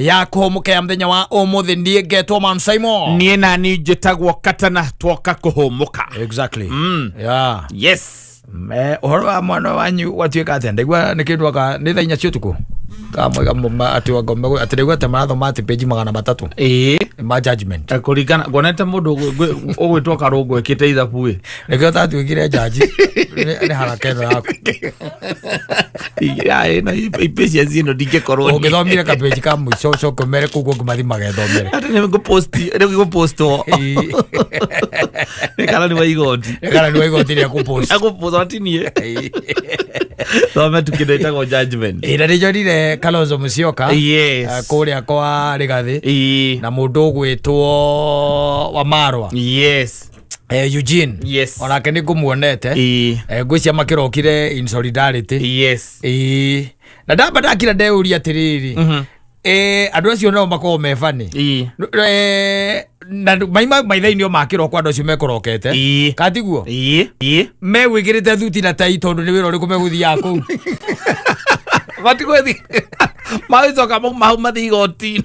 Ya kũhũmũka ya mũthenya wa ũmũthĩ. Niĩ ngetwo Man Simon. Niĩ nani njĩtagwo Katana, twoka kũhũmũka. Exactly. Yeah. Yes. Ũhoro wa mwana wanyu watuĩka atĩa? Ndaigua nĩ kĩndũ aka nĩ thaa 4 cia ũtukũ kamwega atĩ atĩ ndaigua atĩ marathoma atĩ page 300 ma judgment. Kũringana nguonete mũndũ ũgwĩtwo Karũngũ ĩkĩte ithabu ĩ. Nĩkĩo tatuĩkire jaji nĩ haraka ĩno yaku. Impatience ĩno ndingĩkorwo. Ũngĩthomire kapĩji ka mũico, ũcoke ũmere kũu kũngĩ mathi magethomere. Atĩ nĩ ngũpost, rĩu gũpostwo nĩ karani wa igoti. Kana nĩ wa igoti rĩa kũpost. Agũpost ti niĩ thome tu kĩndũ ĩtagwo judgment. Ĩ, na nĩnjonire Kalonzo Musyoka kũrĩa kwa Rigathi na mũndũ ũgwĩtwo Wamarwa, Eugene, onake nĩ ngũmuonete. Ngwĩcia makĩrokire in solidarity. Ĩĩ. Na ndamba ndakira ndeuria atĩrĩrĩ, andũ acio nao makoragwo me bani na maima maitha-inĩ o makĩrokwo andũ acio mekũrokete katiguo Ĩĩ. Megwĩkĩrĩte thuti na tai, tondũ nĩ wĩra ũrĩkũ megũthiaga kũu? Matigwĩthi magĩcoka mau mathiĩ igoti-inĩ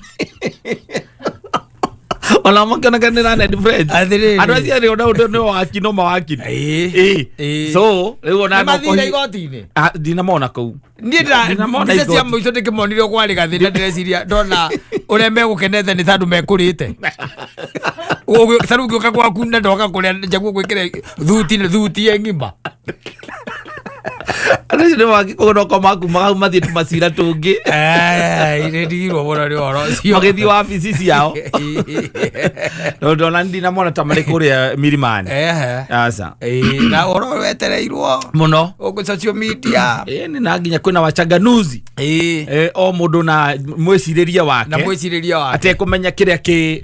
ona makĩoneka nĩ learned friends. Atĩrĩrĩ. Andũ acio erĩ ona ũndũ nĩ waki no mawakiri. Ĩĩ. So rĩu ona Nĩ mathire igoti-inĩ? Ah, ndinamona kũu. Niĩ Ndinamona mbica cia igoti. mũico ndĩkĩmonire kwa Rigathĩ na ndĩreciria ndona ũrĩa megũkenete nĩ tondũ mekũrĩte. Ta rĩu ngĩũka gwaku na ndoka kũrĩa njaguo gwĩkĩra thuti na thuti ĩ ng'ima. Andũ acio nĩ waki koguo noko makumaga hau mathiĩ tũmacira tũngĩ. Nĩ ndigirwo mũno nĩ ũhoro ũcio. Magĩthiĩ wabici ciao tondũ ona ndinamona ta marĩ kũrĩa mirimani. Aca. Ĩĩ, na ũhoro wetereirwo mũno gũkũ social media. Ĩĩ, nĩ na nginya kwĩna wachanganuzi. O mũndũ na mwĩcirĩrie wake. Na mwĩcirĩrie wake. Atekũmenya kĩrĩa kĩ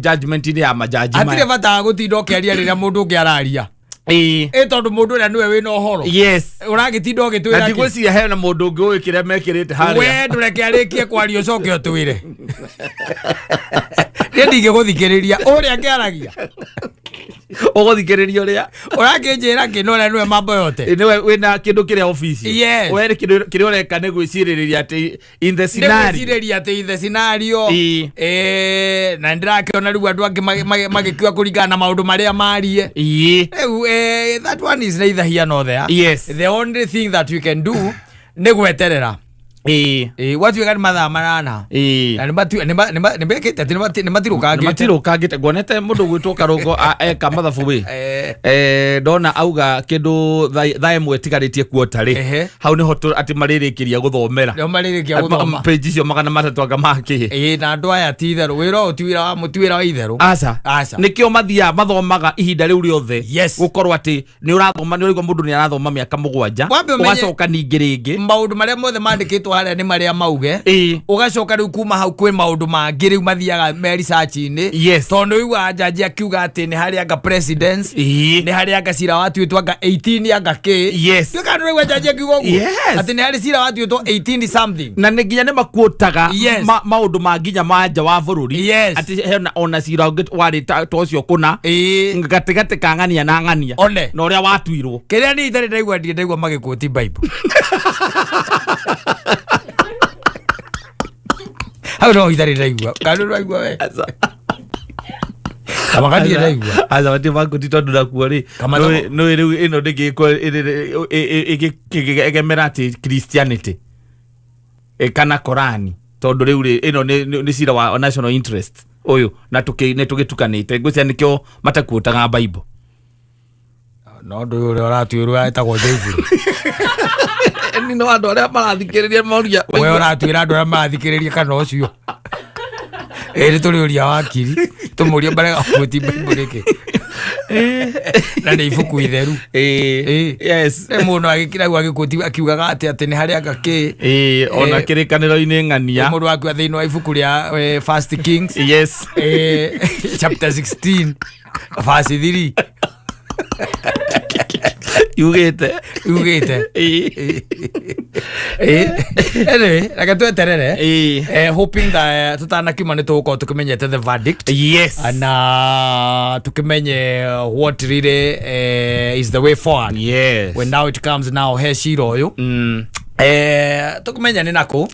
judgment-inĩ ya majaji Hatirĩ maya. bata wa gũtinda ũkĩaria rĩrĩa mũndũ ũngĩ araria. Ĩ, tondũ mũndũ ũrĩa nĩwe wĩna ũhoro. Ũragĩtinda Na ũgĩtwĩra kĩ? ndigwĩciria hena mũndũ ũngĩ ũĩ kĩrĩa mekĩrĩte harĩa. We ndũreke arĩkie kwaria ũcoke ũtwĩre. Niĩ ndingĩgũthikĩrĩria ũrĩa ngĩaragia. Ũgũthikĩrĩria ũrĩa Ũrakĩnjĩra kĩ na ũrĩa nĩwe mambo yote? Ĩ, nĩwe wĩna kĩndũ kĩrĩa obici. We nĩ kĩndũ kĩrĩa ũreka nĩ gwĩcirĩrĩria atĩ in the Nĩ scenario. gwĩcirĩria atĩ in the scenario. Na nĩndĩrakĩona rĩu andũ angĩ magĩkua kũringana na maũndũ marĩa marie. Rĩu that one is neither here nor there. The only thing that you can do nĩ gweterera. Ĩĩ, gwatuĩka nĩ mathaa 8. Na nĩ mekĩte atĩ nĩ matirũkangĩte. Matirũkangĩte. Nguonete mũndũ gwĩtwo Karũngo eka mathabu wĩ. Ndona auga kĩndũ thaa 1 ĩtigarĩtie kuota rĩ, hau nĩho atĩ marĩrĩkĩria gũthomera. Nĩho marĩrĩkia gũthoma. Page icio 300 anga makĩ. Ĩĩ, na andũ aya ti itherũ, wĩra ũyũ ti wĩra wa ti wĩra wa itherũ. Aca. Aca. Nĩkĩo mathiaga mathomaga ihinda rĩu rĩothe. Gũkorwo atĩ nĩ ũrathoma, nĩ ũraigua mũndũ nĩ arathoma mĩaka 7. Wambe ũmenye- Ũgacoka ningĩ rĩngĩ. Maũndũ marĩa mothe mandĩkĩtwo harĩa nĩ marĩa mauge. Ũgacoka rĩu kuma hau kwĩ maũndũ mangĩ rĩu mathiaga me research-inĩ. Tondũ ũiguaga njanji akiuga atĩ nĩ harĩ anga presidents, nĩ harĩ anga cira watuĩtwo anga 18 anga kĩ. Tuĩka nĩ ũraigua njanji akiuga ũguo. Atĩ nĩ harĩ cira watuĩtwo 18 something. Na nĩ nginya nĩ makuotaga maũndũ ma nginya ma nja wa bũrũri. Atĩ hena ona cira ũngĩ warĩ ta ũcio kũna gatĩgatĩ ka ng'ania na ng'ania. One. Na ũrĩa watuirwo. Kĩrĩa niĩ itarĩ ndaigua, ndirĩ ndaigua magĩkũti Bible. Hau no itarĩ ndaigua. Kana nĩ ũraigua we? Kama ndirĩ ndaigua. Aca, matirĩ makuti tondũ nakuo rĩ Kama nĩũĩ rĩu ĩno ndĩngĩkorwo ĩgĩkĩegemera atĩ Christianity kana Korani, tondũ rĩu rĩ ĩno nĩ cira wa national interest ũyũ na nĩ tũgĩtukanĩte, ngwĩciria nĩkĩo matakuotaga Bible. No ndũ ũrĩa ũratuĩrwo etagwo Joyful. Nĩ no andũ arĩa marathikĩrĩria moria. We ũratuĩra andũ arĩa marathikĩrĩria kana ũcio? Ĩ, nĩ tũrĩ ũria wakiri tũmũrie marega gũti Bible nĩkĩ na nĩ ibuku itheru. Ĩ, mũndũ agĩkira hau agĩkũti akiugaga atĩ nĩ harĩ anga kĩ. Ĩĩ, ona kĩrĩkanĩro-inĩ ng'ania. Mũndũ akua thĩinĩ wa ibuku rĩa First Kings chapter 16 verse 3. Yugĩte. Yugĩte. Anyway, reke tweterere, hoping that tutanakiuma nĩ tũgũkorwo tũkĩmenyete the verdict na tukimenye what really is the way forward when now it comes now he cira ũyũ. Tũkũmenya nĩ nakũ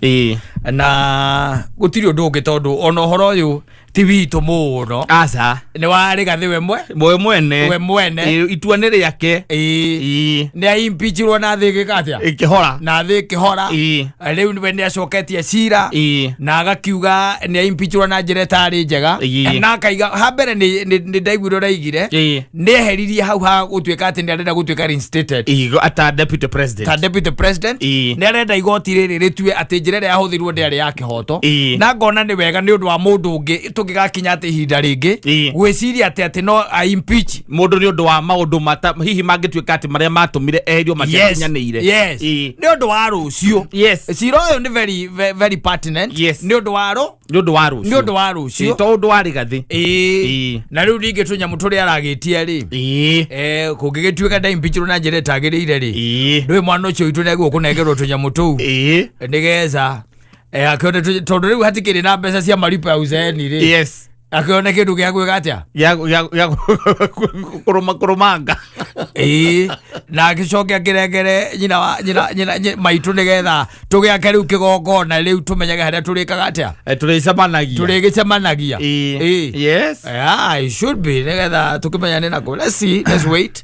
na gũtirĩ ũndũ ũngĩ tondũ ona ũhoro ũyũ ti witũ mũno. Aca. Nĩ wa Rigathĩ we mwe we mwene. We mwene. Itua nĩ rĩake. Nĩ aimpichirwo na thĩ ĩgĩka atĩa? Ĩkĩhora. Na thĩ ĩkĩhora. Rĩu we nĩ acoketie cira na agakiuga nĩ aimpichirwo na njĩra ĩtarĩ njega na akaiga ha mbere nĩ ndaiguire ũraigire nĩ eheririe hau ha gũtuĩka atĩ nĩ arenda gũtuĩka reinstated ata deputy president. Ta deputy president. Nĩ arenda igoti rĩrĩ rĩtue atĩ njĩra ĩrĩa yahũthĩrirwo ndĩarĩ ya kĩhoto. Na ngona nĩ wega nĩ ũndũ wa mũndũ ũngĩ tũngĩgakinya atĩ ihinda rĩngĩ gwĩciria atĩ no a impeach mũndũ nĩ ũndũ wa maũndũ mata hihi mangĩtuĩka atĩ marĩa matũmire eherio matiakinyanĩire. Yes. Nĩ ũndũ wa rũciũ. Cira ũyũ nĩ very very pertinent. Nĩ ũndũ wa rũ Nĩ ũndũ wa rũciũ. Nĩ ũndũ wa rũciũ. To ũndũ wa Rigathĩ. Na rĩu ningĩ tũnyamũ tũrĩa aragĩtie rĩ, kũngĩgĩtuĩka ndaimpeachirwo na njĩra ĩtagĩrĩire rĩ, ndũĩ mwana ũcio witũ nĩagĩrĩirwo kũnengerwo tũnyamũ tũu nĩgetha akĩone tondũ rĩu hatikĩrĩ na mbeca cia malipo ya uzeeni rĩ, akĩone kĩndũ gĩa gwĩka atĩa. Gĩa kũrũma kũrũmanga. Na agĩcoke akĩrengere nyina wa nyina maitũ nĩgetha tũgĩake rĩu kĩgongona rĩu tũmenyage harĩa tũrĩkaga atĩa. Tũrĩcemanagia. Tũrĩgĩcemanagia. Yes. Yeah, it should be nĩgetha tũkĩmenya nĩ nakũ. Let's see, let's wait.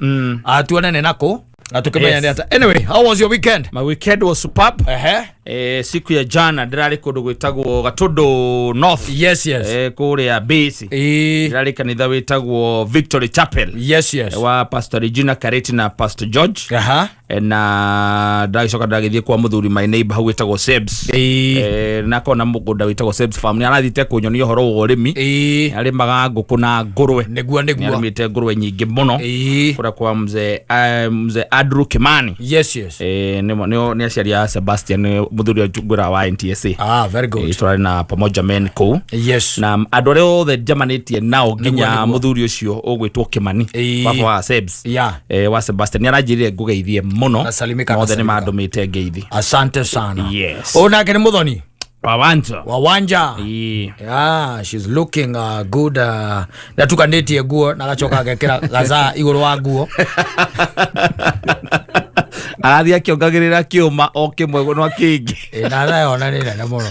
Tuone nĩ nakũ na tũkĩmenya nĩ atĩa. Anyway, how was your weekend? My weekend was superb. Siku ya jana ndĩrarĩ kũndũ gwĩtagwo Gatũndũ North. Yes. Kũrĩa base. Ndĩrarĩ kanitha wĩtagwo Victory Chapel. Yes. Wa Pastor Regina Kareti na Pastor George. Na ndagĩcoka ndagĩthiĩ kwa mũthuri my neighbor hau wĩtagwo Sebs. Na kona mũgũnda wĩtagwo Sebs Farm. Nĩ arathiĩte kũnyonia ũhoro wa ũrĩmi. Arĩmaga ngũkũ na ngũrwe. Nĩguo nĩguo. Nĩarĩmĩte ngũrwe nyingĩ mũno. Kũrĩa kwa mzee Andrew Kimani. Yes. Nĩ aciari a Sebastian mũthuri ũrĩa ngwĩra wa NTSA. Ah, very good. Tũrarĩ na pamoja men kũu. Na andũ arĩa othe njamanĩtie nao nginya mũthuri ũcio ũgwĩtwo Kimani. Baba wa Sebs. Wa Sebastian nĩ aranjĩrire ngũgeithie mũno. Nasalimika, Othe nĩ nasalimika. mandũmĩte ngeithi. Asante sana. Yes. Ũyũ nake nĩ mũthoni. Wawanja. Wawanja. Yeah, she's looking good. Natukanĩtie nguo na agacoka agekĩra gazaa igũrũ wa nguo. Arathiĩ akĩongagĩrĩra kĩũma o kĩmwe no kĩngĩ. Na thaa yona nĩ nene mũno.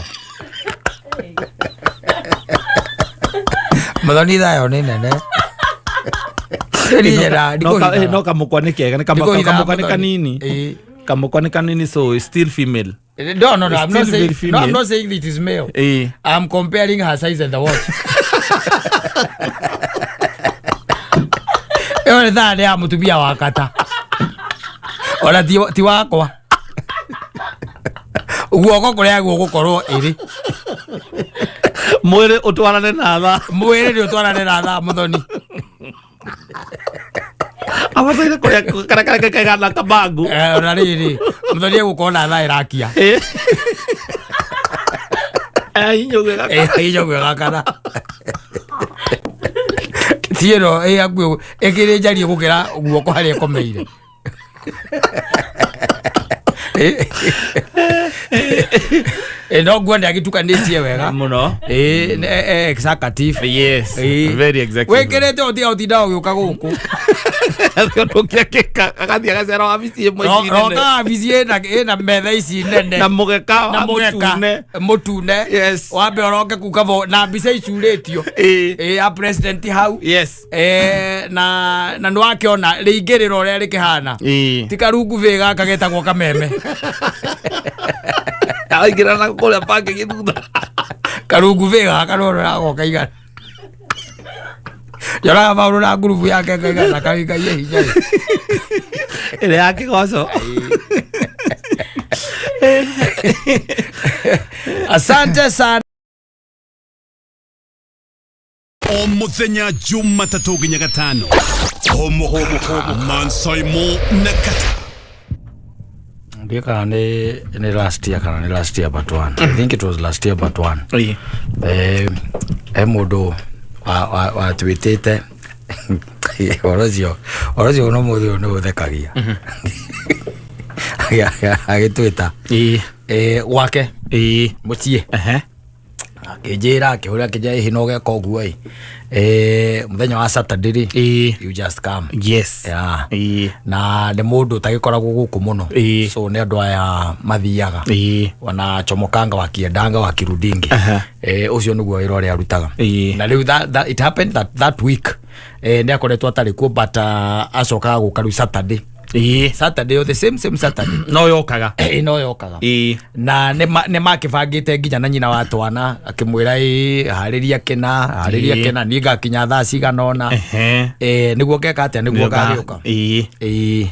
Mũthoni thaa yo nĩ nene. Niĩ nyendaga, ndikũhithaga. No kamũkwa nĩ kega, nĩ Ndikũhithaga kamũkwa nĩ mũthoni. kanini. Kamũkwa nĩ kanini, so it's still female. No, no, no, I'm It's not still very saying, no, I'm female. not saying it is male. I'm comparing her size and the watch. Ĩyo nĩ thaa nĩ ya mũtumia wa kata. Ona ti wakwa. Guoko kũrĩa gũgũkorwo ĩrĩ. Mwĩrĩ ũtwarane na thaa. Mwĩrĩ nĩ ũtwarane na thaa mũthoni. Abataire kũrĩa karakara kaigana kabangu. Ona rĩrĩ, mũthoni egũkorwo na thaa ĩrakia. Hinya ũguo ĩgakana. Hinya ũguo ĩgakana. Ti ĩno ĩ hakuhĩ ĩkĩrĩ njariĩ gũkĩra guoko harĩa ĩkomeire. No nguo nĩ agĩtukanĩtie wega. Mũno. Executive. Yes, very executive. Wĩkĩrĩte ũtiga ũtinda ũgĩũka gũkũ. Ũkĩakĩka, agathiĩ agacera wabici ĩmwe ici nene. Roka wabici ĩna metha ici nene. Na mũgeka Na wa mũgeka mũtune. mũtune. Yes. Wambe ũroke kuu kabo na mbica icurĩtio. Ya president hau. Na nĩ wakĩona rĩingĩrĩro ũrĩa rĩkĩhana. Ti karungu bĩ gaka getagwo kameme. Araingĩra na kũrĩa parking thutha. Karungu bĩ gaka no ũroraga ũkaigana. Nyoraga maũndũ na ngurubu yake kaigana kaigaiye hinya. Ĩrĩa ya kĩgoco. Asante sana. O muthenya Jumatatũ nginya gatano. Homo, Mansaimo na Kata. Ndiyo kana ni last year, kana ni last year but one. I think it was last year but one. Mũndũ watuĩtĩte ũhoro ũcio, ũhoro ũcio no mũthĩ ũyũ nĩ ũthekagia. Agĩtwĩta. Gwake. Mũciĩ. Akĩnjĩra, akĩhũra, akĩnjĩra, ĩhĩ, no geka ũguo ĩ, mũthenya wa Saturday rĩ, you just come. Yeah. Na nĩ mũndũ ũtagĩkoragwo gũkũ mũno. So nĩ andũ aya mathiaga wanachomokanga wakiendanga wakirudingi. Ũcio nĩguo wĩra ũrĩa arutaga. Na rĩu it happened that week, nĩ akoretwo atarĩ kuo, but acokaga gũka rĩu Saturday. Saturday, o the same same Saturday. No yokaga. No yokaga. Na nĩ makĩbangĩte nginya na nyina wa twana, akĩmwĩra, ĩ, harĩria kĩna, harĩria kĩna, niĩ ngakinya thaa cigana ũna. Nĩguo ngeka atĩa, nĩguo ngagĩũka. Ĩĩ.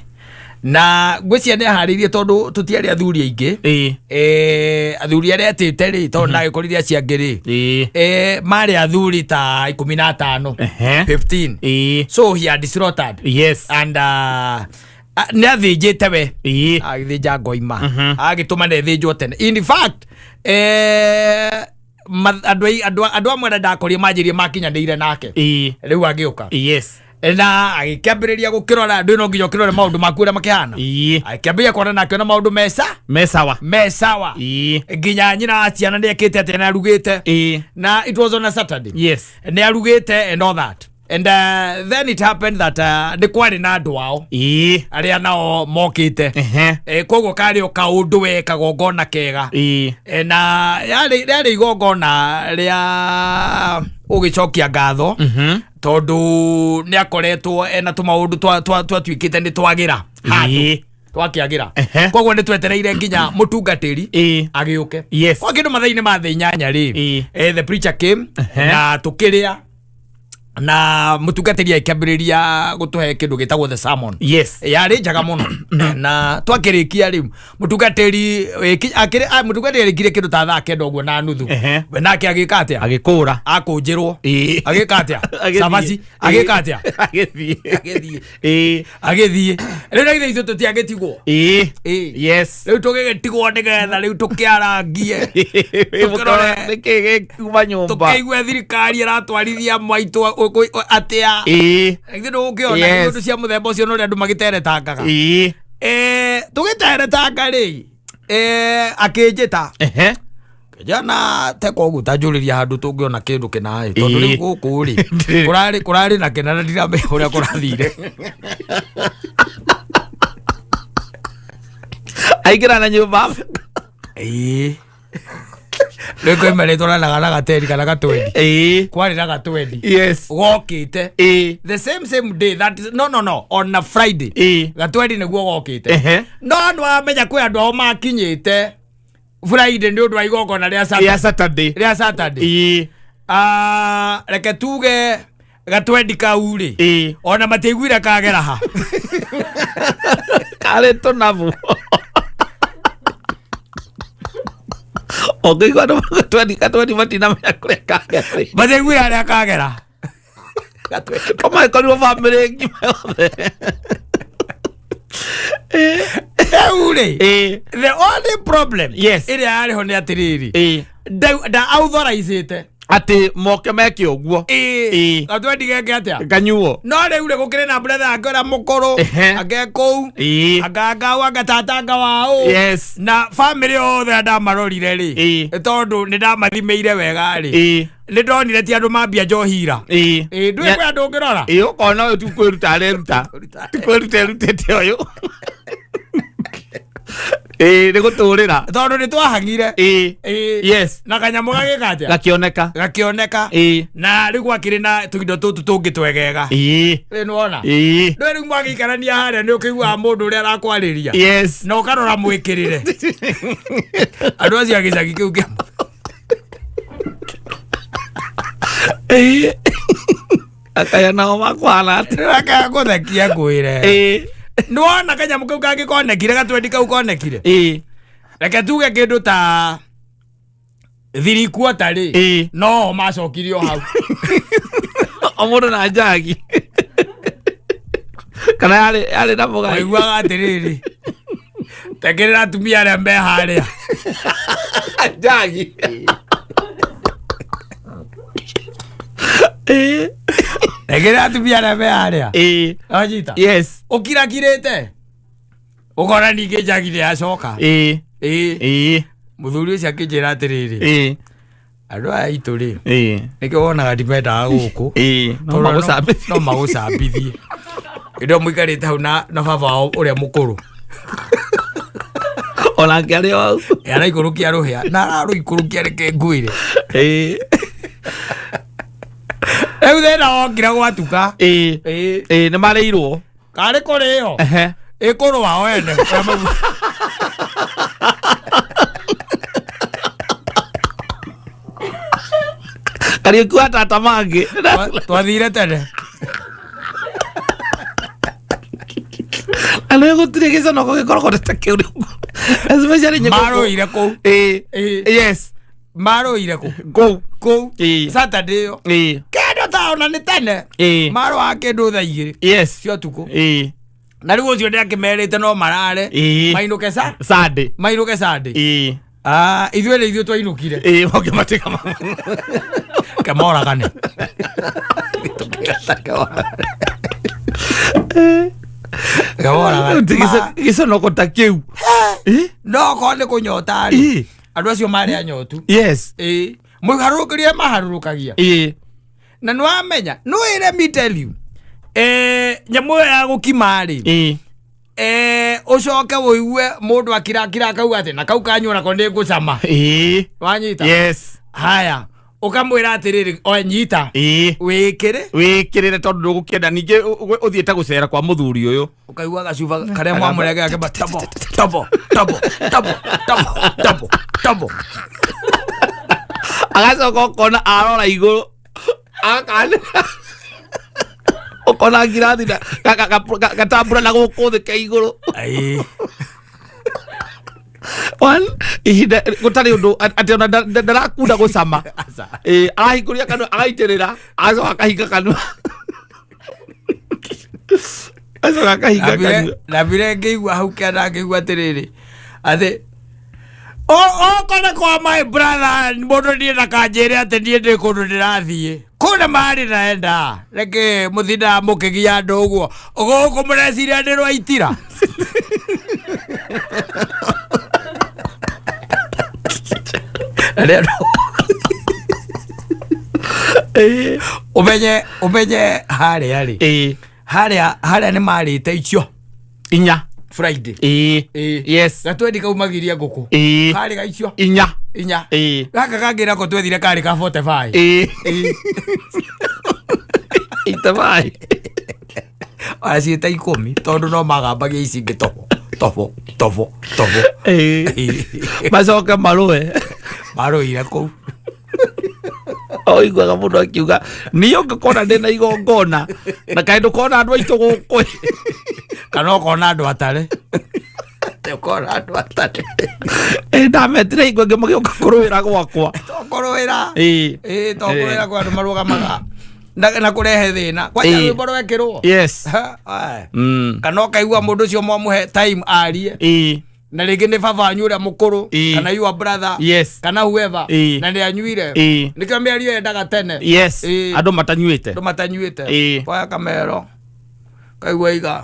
Na ngwĩciria nĩ aharĩirie tondũ tũtiarĩ athuri aingĩ. Athuri arĩa etĩte rĩ, tondũ ndagĩkorire acio angĩ rĩ, marĩ athuri ta 15. 15. So he had slaughtered and nĩ athĩnjĩte we. Agĩthĩnja ngoima, agĩtũma na ĩthĩnjwo tene. In fact, andũ amwe arĩa ndakorire manjĩrie makinyanĩire nake. Rĩu agĩũka na agĩkĩambĩrĩria gũkĩrora. Ndũ no nginya ũkĩrore maũndũ maku ũrĩa makĩhana. Agĩkĩambĩrĩria kuona na akĩona maũndũ mesa Mesawa. Mesawa. Nginya nyina wa ciana nĩ ekĩte atĩ nĩ arugĩte. Na it was on a Saturday. Nĩ arugĩte and all that, and then it happened that nĩ kwarĩ na andũ ao arĩa nao mokĩte. Koguo karĩ o kaũndũ we kagongona kega. Na rĩarĩ igongona rĩa ũgĩcokia ngatho tondũ nĩ akoretwo ena tũmaũndũ twatuĩkĩte nĩ twagĩra handũ. Twakĩagĩra. Koguo nĩ twetereire nginya mũtungatĩri agĩũke. Kwa kĩndũ mathaa-inĩ ma thaa 8 rĩ, the preacher came na tũkĩrĩa, na mũtungatĩri agĩkĩambĩrĩria gũtũhe kĩndũ gĩtagwo the sermon. Yarĩ njega mũno, na twakĩrĩkia rĩu mũtungatĩri mũtungatĩri arĩkirie kĩndũ ta thaa 9 ũguo na nuthu. We nake agĩka atĩa? Agĩkũra. Akũnjĩrwo. Agĩka atĩa? Agĩthiĩ. Cabaci. Agĩka atĩa? Agĩthiĩ. Agĩthiĩ. Agĩthiĩ. Rĩu na ithe ithuĩ tũtiagĩtigwo. Rĩu tũgĩgĩtigwo nĩgetha rĩu tũkĩarangie, tũkĩrore. Nĩkĩ gĩkiuma nyũmba? Tũkĩigue thirikari ĩratwarithia maitũ atĩa. Ithuĩ ndũgũkĩona ũndũ cia mũthemba ũcio nĩ ũrĩa andũ magĩteretangaga. Tũgĩteretanga rĩ, akĩnjĩta, kijana, teka ũguo, tanjũrĩria handũ tũngĩona kĩndũ kĩnaĩ, tondũ rĩu gũkũ rĩ, kũrarĩ na kĩna na ndiramenya ũrĩa kũrathire. Aingĩra na nyũmba. Ĩĩ, rĩu kwĩ rĩtwaranaga na gateri kana gatwendi. Kwarĩ na gatwendi gokĩte the same same day, that is, no, on a Friday. Gatwendi nĩguo gokĩte. No andũ amenya kwĩ andũ ao makinyĩte Friday nĩ ũndũ wa igongona rĩa Saturday. Ya Saturday. Rĩa Saturday. Ah, reke tuge gatwendi kau rĩ, ona matiaiguire kagera ha. Karĩ tũnabu. Ũngĩigua andũ gatwendi gatwendi matinamenya kũrĩa kagera. Matiaiguire harĩa kagera. Ko magĩkorirwo bamĩrĩ ngima yothe. Rĩu rĩ, the only problem ĩrĩa yarĩ ho nĩ atĩrĩrĩ, nda authorizĩte Atĩ moke meke ũguo. Gatwendi geke atĩa? Kanyuo. No rĩu rĩ, gũkĩrĩ na brother yake ũrĩa mũkũrũ ake kũu, angangau angatatanga wao na bamĩrĩ yothe ndamarorire rĩ, tondũ nĩ ndamathimĩire wega rĩ, nĩ ndonire ti andũ mambia njohira. Ndũĩ kwĩ andũ ũngĩrora. Ĩĩ, ũkona ũyũ ti kwĩruta areruta, ti kwĩruta erutĩte ũyũ. Ĩĩ, nĩ gũtũrĩra. Tondũ nĩ twahang'ire. Na kanyamũ gagĩka atĩa? Gakĩoneka. Gakĩoneka. Na rĩu gwakĩrĩ na tũindo tũtũ tũngĩ twegega. Rĩ, nĩwona? Ndũĩ rĩu mwagĩikarania harĩa nĩ ũkĩiguaga mũndũ ũrĩa arakwarĩria na ũkarora mwĩkĩrĩre andũ acio a gĩcagi kĩu kĩa. Ĩĩ, akaya nao makwana atĩa? Ndĩrakaga gũthekia ngwĩre. Nĩwona kanyamũ kau kangĩkonekire, gatwendi kau konekire, reke tuge kĩndũ ta 3/4 rĩ, no macokirio hau. O mũndũ na njagi kana yarĩ na mũgai. Waiguaga atĩrĩrĩ, tekĩrĩra atumia arĩa me harĩa. Njagi. Tekĩrĩra atumia arĩa me harĩa. Wanyita? Yes. Ũkirakirĩte ũkona ningĩ njagi nĩ yacoka. Mũthuri ũcio akĩnjĩra atĩrĩrĩ, Andũ aya aitũ rĩ, Ĩĩ. nĩkĩo wonaga ndimendaga gũkũ. Ĩĩ, no Tondũ magũcambithie. No magũcambithie. Hĩndĩ ĩyo mũikarĩte hau na baba wao ũrĩa mũkũrũ. Onake arĩ o hau. Araikũrũkia rũhĩa na ararũikũrũkia, reke ngwĩre. Rĩu thĩna wokire gwatuka. Ĩĩ. Ĩĩ, nĩ marĩirwo. Karĩ kũrĩo. Ehe. Ĩkũrũa o ene. Kariũki wa tata mangĩ. Twathire tene. Na nĩ gũtirĩ gĩconoko gĩkoragwo ta kĩu rĩu. Especially nyĩmbo. Marũire kũu. Ĩĩ. Ĩĩ. Yes. Marũire kũ? Kũu. Kũu. Ĩĩ. Saturday ĩyo. Ĩĩ. Kĩndũ ta ona nĩ tene. Ĩĩ. Marũaga kĩndũ thaa 2 cia ũtukũ. Na rĩu ũcio nĩ akĩmerĩte no marare. Ĩĩ. Mainũke sa? Sunday. Mainũke Sunday. Ĩĩ. Ah, ithuĩ nĩ ithuĩ twainũkire. Ĩĩ, mũngĩmatiga Kemoragane. Kemoragane. Gĩconoko ta kĩu. Ĩĩ. No korwo nĩ kũnyota rĩ. Ĩĩ. Andũ acio marĩ anyotu. Yes. Ĩĩ. Mũharũrũkĩrie maharũrũkagia. Ĩĩ. Na nĩ wamenya, no let me tell you. Nyamũ ĩyo ya gũkima rĩ. Ĩĩ. Ũcoke ũigue mũndũ akirakira akauga atĩ na kau kanyua nako nĩ ngũcama. Ĩĩ. Wanyita? Yes. Haya, ũkamwĩra atĩrĩrĩ, oe nyita. Ĩĩ. Wĩkĩre. Wĩkĩrĩre tondũ ndũgũkĩenda ningĩ ũthiĩte gũcera kwa mũthuri ũyũ. Ũkaigua gacuba karĩa mwamũrege akĩmba tobo tobo tobo tobo tobo tobo tobo. Agacoka ũkona arora igũrũ akanĩra, ũkona ngirathi na gatambura na gũkũ thĩ ke igũrũ. Ĩĩ. One ihinda gũtarĩ ũndũ atĩ ona ndarakunda gũcama. Aca. Ĩĩ, arahingũria kanua agaitĩrĩra, agacoka akahinga kanua, agacoka akahinga kanua. Ndambire ngĩigua hau kĩanda ngĩigua atĩrĩrĩ atĩ okona kwa my brother mũndũ niĩ ndakanjĩre atĩ niĩ ndĩ kũndũ ndĩrathiĩ kũna marĩ naenda reke mũthindaga mũkĩgia andũ ũguo gũkũ mũreciria ndĩ rwaitira. Na nĩ ũmenye harĩa rĩ, harĩa nĩ marĩte icio 4. Friday. Ĩĩ. Ĩĩ. Gatwendi kaumagiria ngũkũ. Ĩĩ. Karĩ ga icio 4. 4. Ĩĩ. Gaka kangĩ nako twethire karĩ ka 45. Ĩĩ. Ĩĩ. 85. Aciĩta 10 tondũ no magambagia ici ingĩ tobo tobo tobo tobo. Ĩĩ, macoke marũe. Marũire kũu. Oiguaga mũndũ akiuga niĩ ũngĩkona ndĩ na igongona na kaĩ ndũkona andũ aitũ gũkũ. Kana ũkona andũ atare. Ũkona andũ atare. Ĩ, ndametire hingo ĩngĩ magĩũka kũrũĩra gwakwa. Tokũrũĩra. Ĩĩ. Ĩĩ, tokũrũĩra kwa andũ marũgamaga na kũrehe thĩna kwanja rwĩmbo rwekĩrwo. Yes. Ha, aye. Mm. Kana ũkaigua mũndũ ũcio mwamũhe time arie, na rĩngĩ nĩ baba wanyu ũrĩa mũkũrũ, kana your brother, kana whoever, na nĩ anyuire. Nĩkĩo mĩario yendaga tene. Andũ matanyuĩte. Andũ matanyuĩte. Oya kamero kaigua iga.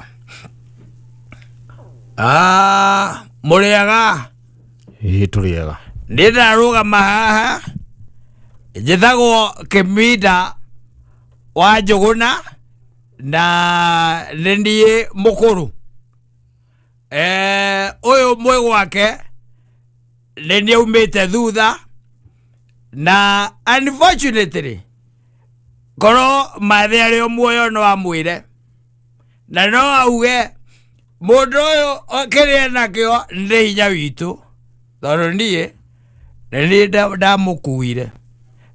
Ah, mũrĩaga? Ĩĩ, tũrĩega. Nĩ ndarũgama haha njĩtagwo Kĩminda wa Njũgũna na nĩ niĩ mũkũrũ. Ũyũ mwĩ gwake nĩ niĩ aumĩte thutha na unfortunately korwo mathe arĩ o muoyo no amwĩre na no auge mũndũ ũyũ kĩrĩa nakĩo nĩ hinya witũ tondũ niĩ nĩ niĩ ndamũkuire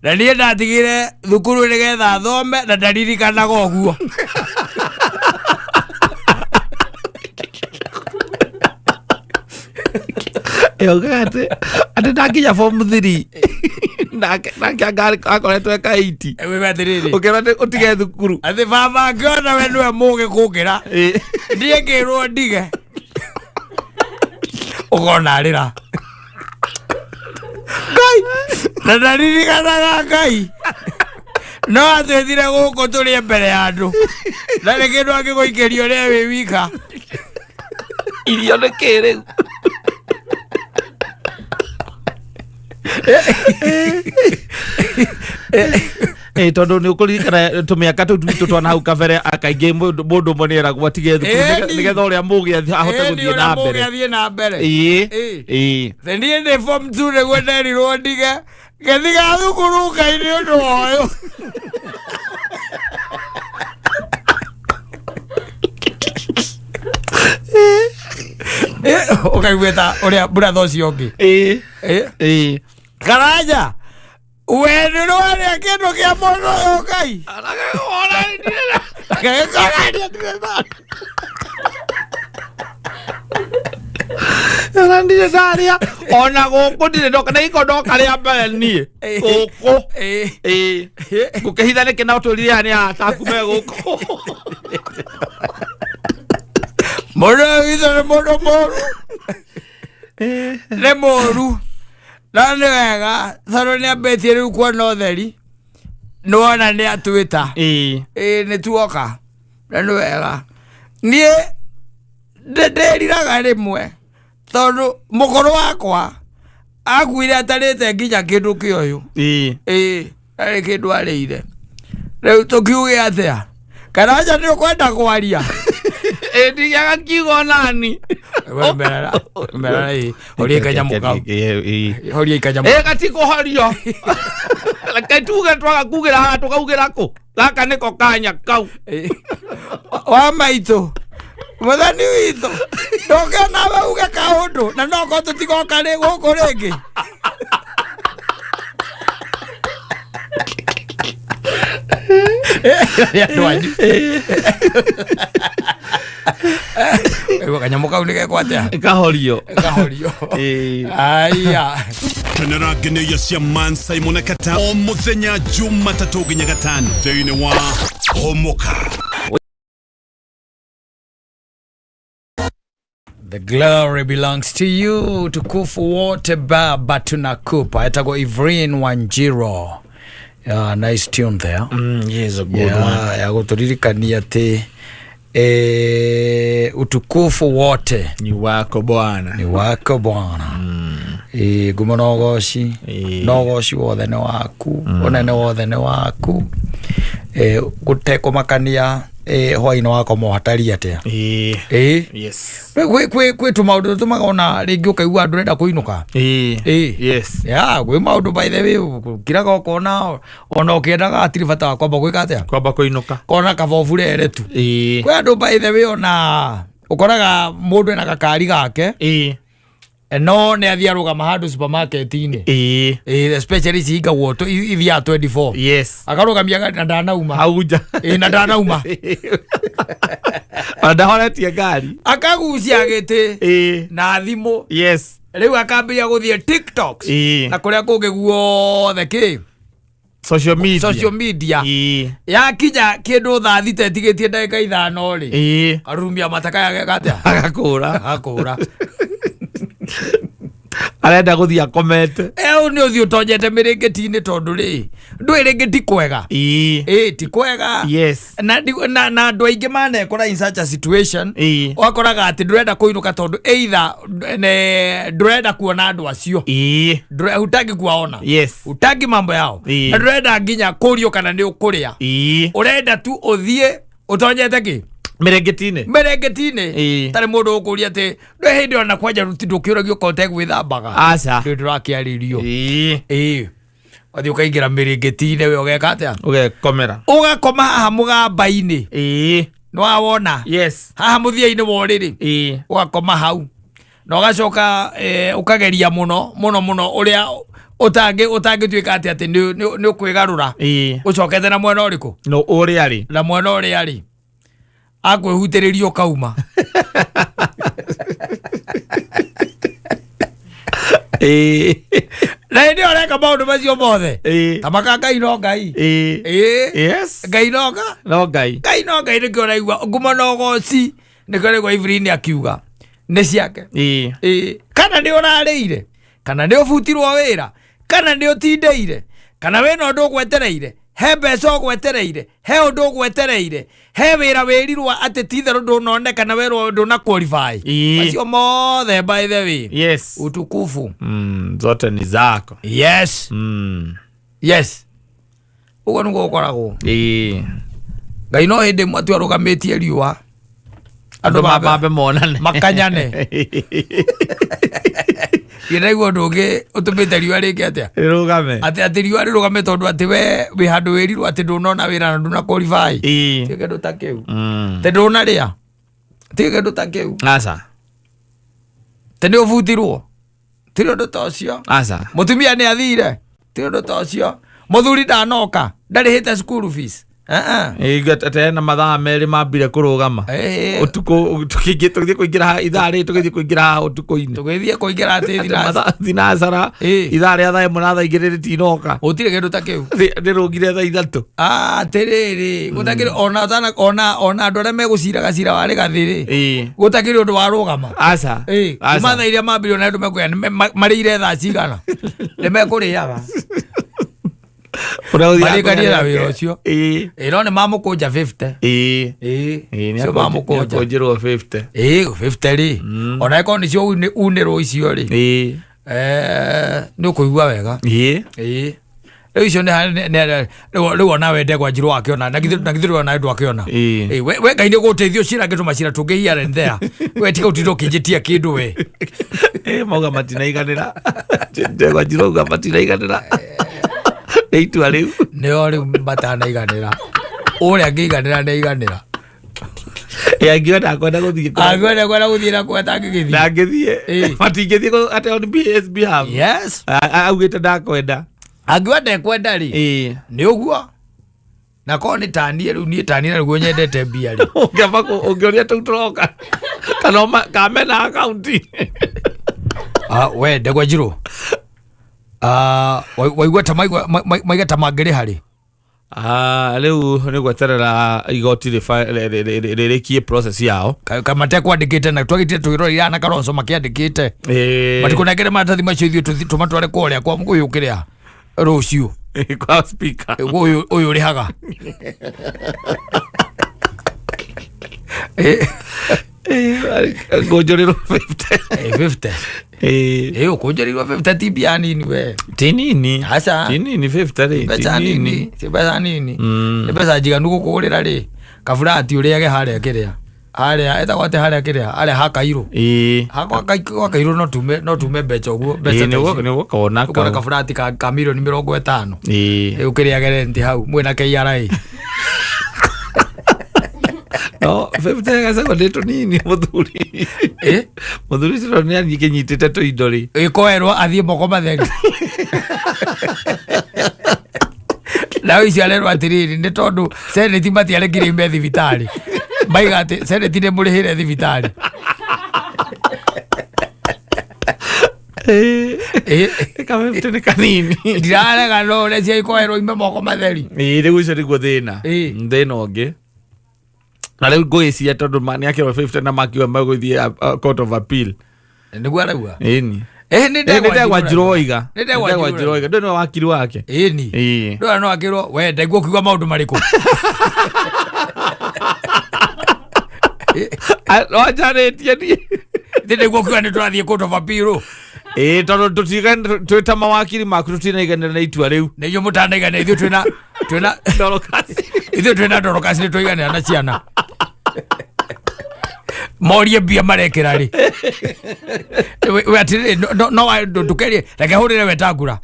na niĩ ndatigire thukuru nĩgetha athome na ndaririkanaga ũguo. Yaugaga atĩ ndakinya form 3 nake anga akoretwo eka 80. Wĩwe atĩrĩrĩ, ũkĩra atĩ ũtige thukuru. Atĩ baba angĩona we nĩwe mũgĩ kũngĩra, niĩ ngĩrwo ndige ũkona arĩra Ngai na ndaririkanaga Ngai no atwĩtire gũkũ tũrĩe mbere ya andũ na nĩ kĩndũ angĩgũikĩria ũrĩa wĩ wika. Irio nĩ kĩ rĩu? Ĩ, tondũ nĩ ũkũririkana tũmĩaka tũu twitũ twa nahau kabere akaingĩ mũndũ mũndũ ũmwe nĩ eragwo atige thukuru Ĩni. nĩgetha ũrĩa mũgĩ ahote Ĩni, gũthiĩ ũrĩa na mũgĩ mbere. athiĩ na mbere. Ĩĩ. Ĩĩ. Ĩĩ. The niĩ ndĩ form 2 nĩguo nderirwo ndige ngĩtiga thukuru Ngai nĩ ũndũ wa ũyũ. Ũkaigua ta ũrĩa buratha ũcio ũngĩ. Ĩĩ. Ĩĩ. Ĩĩ. Karanja we nĩ ũrarĩa kĩndũ kĩa mũndũ ũyũ Ngai. Agĩkora ndirĩ na- Ona ndirĩ ndarĩa ona gũkũ ndirĩ ndoka na iko ndoka rĩa mbere niĩ Ĩĩ. gũkũ. Ĩĩ. Ĩĩ. Ngũkĩhitha nĩkĩ na ũtũrire haha nĩ ataku me gũkũ. Mũndũ ũyũ witũ nĩ mũndũ mũru. Nĩ mũru. No nĩ wega tondũ nĩ ambĩtie rĩu kuona ũtheri. Nĩwona nĩ atwĩta. Ĩĩ. Ĩĩ nĩ tuoka. Na nĩ wega. Niĩ ndĩriraga rĩmwe tondũ mũkũrũ wakwa akuire atarĩte nginya kĩndũ kĩa ũyũ. Ĩĩ. Ĩĩ ndarĩ kĩndũ arĩire. Rĩu tũkiuge atĩa? Karanja nĩ ũkwenda kwaria? Ĩ ndigĩaga kiugo nani. Merara ĩ horia kanyamũ kau. Horia kanyamũ. Ĩ gatikũhorio. Reke tuge twaga kugĩra haha tũkaugĩra kũ? Gaka nĩko kanya kau. Ĩ. Wa maitũ mũthoni witũ ndũke nawe uge kaũndũ na nokorwo tũtigoka rĩ gũkũ rĩngĩ. Nĩ andũ anyu. Ĩgua kanyamũ kau nĩ gekwo atĩa? Kahorio. Kahorio. Ĩĩ. Aya. Kenera ngenyo cia Man Simon Kata o muthenya Jumatatũ nginya gatano thĩinĩ wa Homoka. The glory belongs to you, tukufu wote Baba tunakupa. Etagwo Evelyn Wanjiro. Yeah, nice tune there. Yes, a good Yeah, ya gũtũririkania atĩ utukufu wote Ni wako Bwana. ni wako Bwana. Ngumo na ũgoci Ĩĩ. na ũgoci wothe nĩ waku, ũnene wothe nĩ waku. Gũtekũmakania hwaĩ-inĩ wakoma ũhatari atĩa. Ĩĩ. Ĩĩ. Yes. Kwĩ tũmaũndũ tũtũmaga ona rĩngĩ ũkaigua ndũrenda kũinũka. Ĩĩ. Ĩĩ. Yes. Ya kwĩ maũndũ by the way ũkiraga ũkona ona ũkĩendaga hatirĩ bata wa kwamba gwĩka atĩa Kwamba kũinũka. kona kaba ũburere tu. Ĩĩ. Kwĩ andũ by the way ona ũkoraga mũndũ ena gakari gake Ĩĩ. no nĩ athiĩ arũgama handũ supermarket-inĩ. Ĩĩ. Ĩĩ, especially cihingagwo ithiaga 24. Yes. Akarũgamia gari na ndanauma. Hau nja. Ĩĩ, na ndanauma. Ona ndahoretie ngari. Akagucia gĩtĩ Ĩĩ. na thimũ. Yes. Rĩu akambĩrĩria gũthiĩ TikToks Ĩĩ. na kũrĩa kũngĩ guothe kĩ Social media. Social media. Ĩĩ. Yakinya kĩndũ thaa thita ĩtigĩtie ndagĩka ithano rĩ. Ĩĩ. Arurumia mataka yake atĩa? Agakũra. Agakũra. Arenda gũthiĩ akomete. Ĩu nĩ ũthiĩ ũtonyete mĩrĩngĩti-inĩ tondũ rĩ ndũĩ rĩngĩ ti kwega. Ĩĩ. Ĩĩ ti kwega. Yes. Na na andũ aingĩ manekora in such a situation. Ĩĩ. Ũgakoraga atĩ ndũrenda kũinũka tondũ either ndũrenda kuona andũ acio. Ĩĩ. Hutaki kuwaona. Yes. Hutaki mambo yao. Ĩĩ. Na ndũrenda nginya kũrio kana nĩ ũkũrĩa. Ĩĩ. Ũrenda tu ũthiĩ ũtonyete kĩ? Mĩrĩngĩti-inĩ. Mĩrĩngĩti-inĩ. Ĩĩ. Tarĩ mũndũ ũkũria atĩ ndwĩ hĩndĩ ona kwanja ndũkĩũragio okorwo ũtegwĩthambaga. Aca. Ndũĩ ndũrakĩarĩrio. Ĩĩ. Ĩĩ. Ũgathiĩ ũkaingĩra mĩrĩngĩti-inĩ we ũgeka atĩa? Ũgekomera. Ũgakoma haha mũgamba-inĩ. Ĩĩ. Nĩwawona? Yes. Haha mũthia-inĩ wa ũrĩrĩ. Ĩĩ. Ũgakoma hau. Na ũgacoka ũkageria mũno mũno mũno ũrĩa ũtangĩtuĩka atĩ atĩ nĩ ũkwĩgarũra. Ĩĩ. Ũcokete na mwena ũrĩkũ? No ũrĩa rĩ. Na mwena ũrĩa rĩ. Akwĩhutĩrĩria ũkauma. Ĩĩ. Na hĩndĩ ĩyo ũreka maũndũ macio mothe. Ĩĩ. Ta maka Ngai no Ngai. Ĩĩ. Ĩĩ. Yes. Ngai no nga. No Ngai. Ngai no Ngai nĩkĩo ũraigua ngumo na ũgoci nĩkĩo ũraigua Evelyn akiuga nĩ ciake. Ĩĩ. Ĩĩ. Kana nĩ ũrarĩire, kana nĩ ũbutirwo wĩra, kana nĩ ũtindĩire, kana wĩna ũndũ ũgwetereire, He mbeca ũgwetereire, he ũndũ ũgwetereire, he wĩra wĩrirwo atĩ ti itherũ ndũnoneka na werwo ndũna qualify. Macio mothe, by the way, utukufu Zote ni zako. Yes. Yes, ũguo nĩguo ũkoragwo. Ngai no hĩndĩ ĩmwe tu arũgamĩtie riũa andũ mambe monane. Makanyane. Ndĩraigua ũndũ ũngĩ ũtũmĩte riũa rĩke atĩa? Rĩrũgame. Atĩ riũa rĩrũgame tondũ atĩ we wĩ handũ wĩrirwo atĩ ndũnona wĩra na ndũna qualify. Ti kĩndũ ta kĩu. Atĩ ndũnarĩa, ti kĩndũ ta kĩu. Aca. Atĩ nĩ ũbutirwo, ti ũndũ ta ũcio. Aca. Mũtumia nĩ athire, ti ũndũ ta ũcio. Mũthuri ndanoka, ndarĩhĩte school fees. Ate na mathaa 2 mambire kũrũgama. Ũtukũ tũgĩthiĩ kũingĩra haha ithaa rĩrĩ, tũgĩthiĩ kũingĩra haha ũtukũ-inĩ. Tũgĩthiĩ kũingĩra atĩ Atĩ thinacara. Mathaa thinacara. Ithaa rĩa thaa 1 na thaa 2 rĩtinoka. Gũtirĩ kĩndũ ta kĩu. Rĩrũgire thaa 3. Atĩrĩrĩ, gũtakĩrĩ ona ona andũ arĩa megũciraga cira wa Rĩgathĩ rĩ, gũtakĩrĩ ũndũ warũgama. Aca. Aca. Kuma thaa iria mambirio na andũ mekuoya marĩire thaa cigana, nĩ mekũrĩaga. Ũrĩa ũthiaga Marĩkanie na kũrĩa wĩra ũcio. No nĩ mamũkũnja 50. Nĩ Cio mamũkũnja. akũnjĩrwo 50. 50 rĩ, ona ĩkorwo nĩcio unĩrwo icio rĩ, nĩ ũkũigua wega. Rĩu icio rĩu ona we Ndegwa Njirũ wakĩona, na githĩ rĩu ona ndwakĩona. We Ngai nĩ gũteithio cira ngĩtũma cira tũngĩ here and there, we tiga ũtinde ũkĩnjĩtia kĩndũ we. Mauga matinaiganĩra. Ndegwa Njirũ auga matinaiganĩra nĩ itua rĩu. Nĩo rĩu matanaiganĩra, ũrĩa angĩiganĩra nĩ aiganĩra. Angiona akwenda gũthiĩ Angĩona kwenda gũthiĩ na kwa atangĩgĩthiĩ. Ndangĩthiĩ. Matingĩthiĩ atĩ on his behalf. Yes. Augĩte ndakwenda. Angiuga ndekwenda rĩ, nĩ ũguo na korwo nĩ taniĩ rĩu, niĩ taniĩ na nĩguo nyendete mbia rĩ. Ũngĩamba ũngĩũria tũu tũroka kana kamena akaunti. We Ndegwa Njirũ, waigua ta maiga ta mangĩrĩha rĩ? Rĩu nĩ gweterera igoti rĩrĩkie process yao. Kamatekwandĩkĩte na twagĩtire twĩrorera na Kalonzo makĩandĩkĩte. Matikũnengere maratathi macio ithuĩ tũmatware kũrĩa kwa ũyũ kĩrĩa rũciũ. Kwa speaker. Ũyũ ũrĩhaga. Ngũnjũrĩrwo 50. 50. Ũkũnjũrĩrwo 50 ti mbia nini we. Ti nini. Aca. Ti nini 50 rĩ. Mbeca nini, ti mbeca nini. Nĩ mbeca njiganu gũkũgũrĩra rĩ kaburati ũrĩage harĩa kĩrĩa, harĩa etagwo atĩa, harĩa kĩrĩa, harĩa ha Kairũ. Ha gwa Kairũ no tume mbeca ũguo, mbeca ta icio. Nĩ ũgũkona ũkona kau. Kaburati ka milioni 50. Ũkĩrĩage renti hau mwĩna KRA. No 50 gacagwo nĩ tũnini mũthuri. Mũthuri ũcio nĩ anyitĩte tũindo rĩ. Ĩkoerwo athiĩ moko matheri. Na icio arerwo atĩrĩrĩ, nĩ tondũ seneti matiarekire ime thibitarĩ, maiga atĩ seneti nĩ mũrĩhĩre thibitarĩ. Ka 50 nĩ kanini. Ndirarega, no ũrĩa cia ikoerwo ime moko matheri. Rĩu ũcio nĩguo thĩna. Thĩna ũngĩ na rĩu ngũgĩciria tondũ nĩ akĩrwo 50 na makiuga megũthiĩ court of appeal. Nĩguo arauga. Ĩni. Nĩ Nĩ Ndegwa Njirũ oiga. Nĩ Ndegwa Ndegwa Njirũ Njirũ oiga. Ndũĩ nĩwe wakiri wake. Ĩni. Ndũra no akĩrwo we ndaigua ũkiuga maũndũ marĩkũ. Wanjarĩtie niĩ. Thĩ ndaigua ũkiuga nĩ tũrathiĩ court of appeal. Tondũ twĩ ta mawakiri maku tũtinaiganĩra na itua rĩu. Nĩ inyuĩ mũtanaiganĩra, ithuĩ twĩna Dorokasi. Ithuĩ twĩna Dorokasi nĩ twaiganĩra na ciana. Morie mbia marekĩra rĩ. We atĩrĩrĩ, no ndũkerie, reke hũrĩre Wetangula.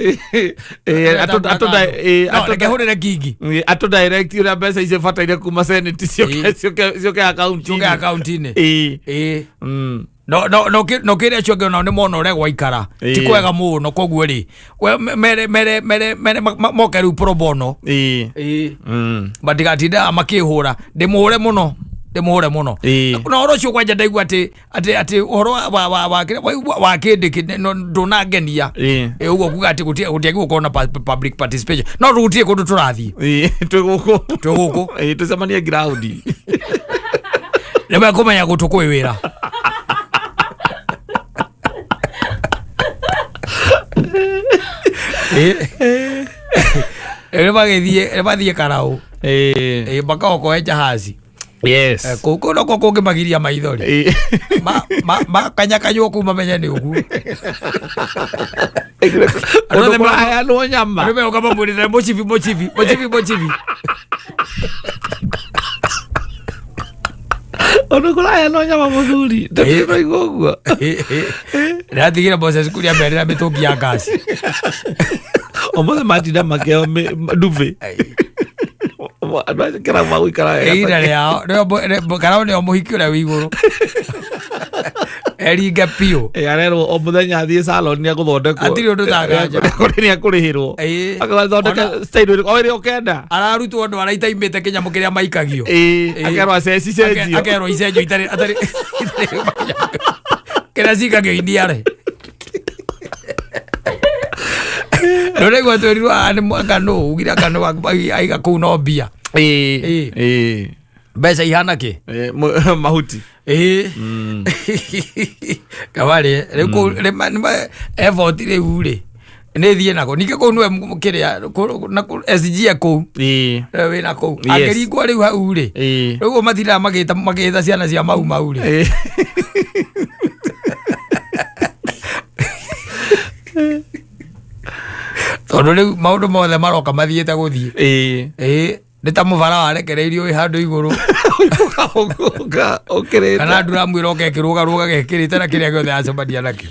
No, reke hũrĩre Kingi. Atũ direct ũrĩa mbeca icio bataire kuma senate ciũke akaunti. Ciũke akaunti-inĩ. No kĩrĩa acio angĩ onao nĩ mona ũrĩa gwaikara ti kwega mũno, koguo rĩ we mere mere mere mere moke rĩu pro bono. Matigatindaga makĩhũra, ndĩmũhũre mũno, ndĩmũhũre mũno. Na ũhoro ũcio kwanja ndaigua atĩ ũhoro wa kĩndĩ no ndũnangenia. Ũguo kuga atĩ gũtiagĩrĩirwo gũkorwo na public participation, no gũtirĩ kũndũ tũrathiĩ. Twĩ gũkũ. Twĩ gũkũ. Tũcemanie ground. Nĩ mekũmenya gũtũ kwĩ wĩra. Rĩu magĩthiĩ mathiĩ karaũ. Ĩĩ. Ĩ, makaokoe jahazi. Yes. Kũu kũu nokuo kũngĩmagiria maithori. Ĩĩ. Makanyakanywo kuu mamenye nĩ ũguo. Kũndũ kũraheanwo nyama. Andũ meũka mamwĩrĩte mũcibi mũcibi mũcibi mũcibi. Kũndũ kũraheanwo nyama mũthuri. Ndĩraigua ũguo. Ndĩratigire Moses Kuria merĩra mĩtũngi ya ngasi. Ũmũthĩ matinda makĩheo ndubi. Andũ acio kĩrabu magũikara wega. Ihinda rĩao nĩo karaũ nĩo mũhiki ũrĩa wĩ igũrũ. Eringe biũ. Ĩ, arerwo o mũthenya athiĩ salon nĩ agũthondekwo. Hatirĩ ũndũ tanganja. Kũrĩ nĩ akũrĩhĩrwo. Ĩ. Agathondeka Ona- style ĩrĩkũ o ĩrĩa ũkenda. Ararutwo ndwara itaimĩte kĩnyamũ kĩrĩa maikagio. Ĩ, Ĩ. akerwo aceci cenjio. Akerwo icenjio itarĩ atarĩ kĩrĩa cikagio iniare. Rĩu twĩrirwo haha nĩ anga nũ ugire anga nũ aiga kũu no mbia. Ĩ, Ĩ. ĩ. Mbeca ihana kĩ? Ĩ, mahuti. Ĩ. Kabarĩ rĩu kũu effort rĩu rĩ nĩ thiĩ nako ningĩ kũu nĩwe kĩrĩa na SG e kũu. Ĩ. Rĩu wĩna kũu. Yes. Angĩringwo rĩu hau rĩ. Ĩ. Rĩu ũguo matindaga magĩta magĩta ciana cia mau mau rĩ. Ĩ. Tondũ rĩu maũndũ mothe maroka mathiĩte gũthiĩ. Ĩ. Ĩ nĩ ta mũbara warekereirio wĩ handũ igũrũ. Ũka ũkĩrĩte. Kana nduramu ĩroka ĩkĩrũgarũga gekĩrĩte na kĩrĩa gĩothe acemania nakĩo.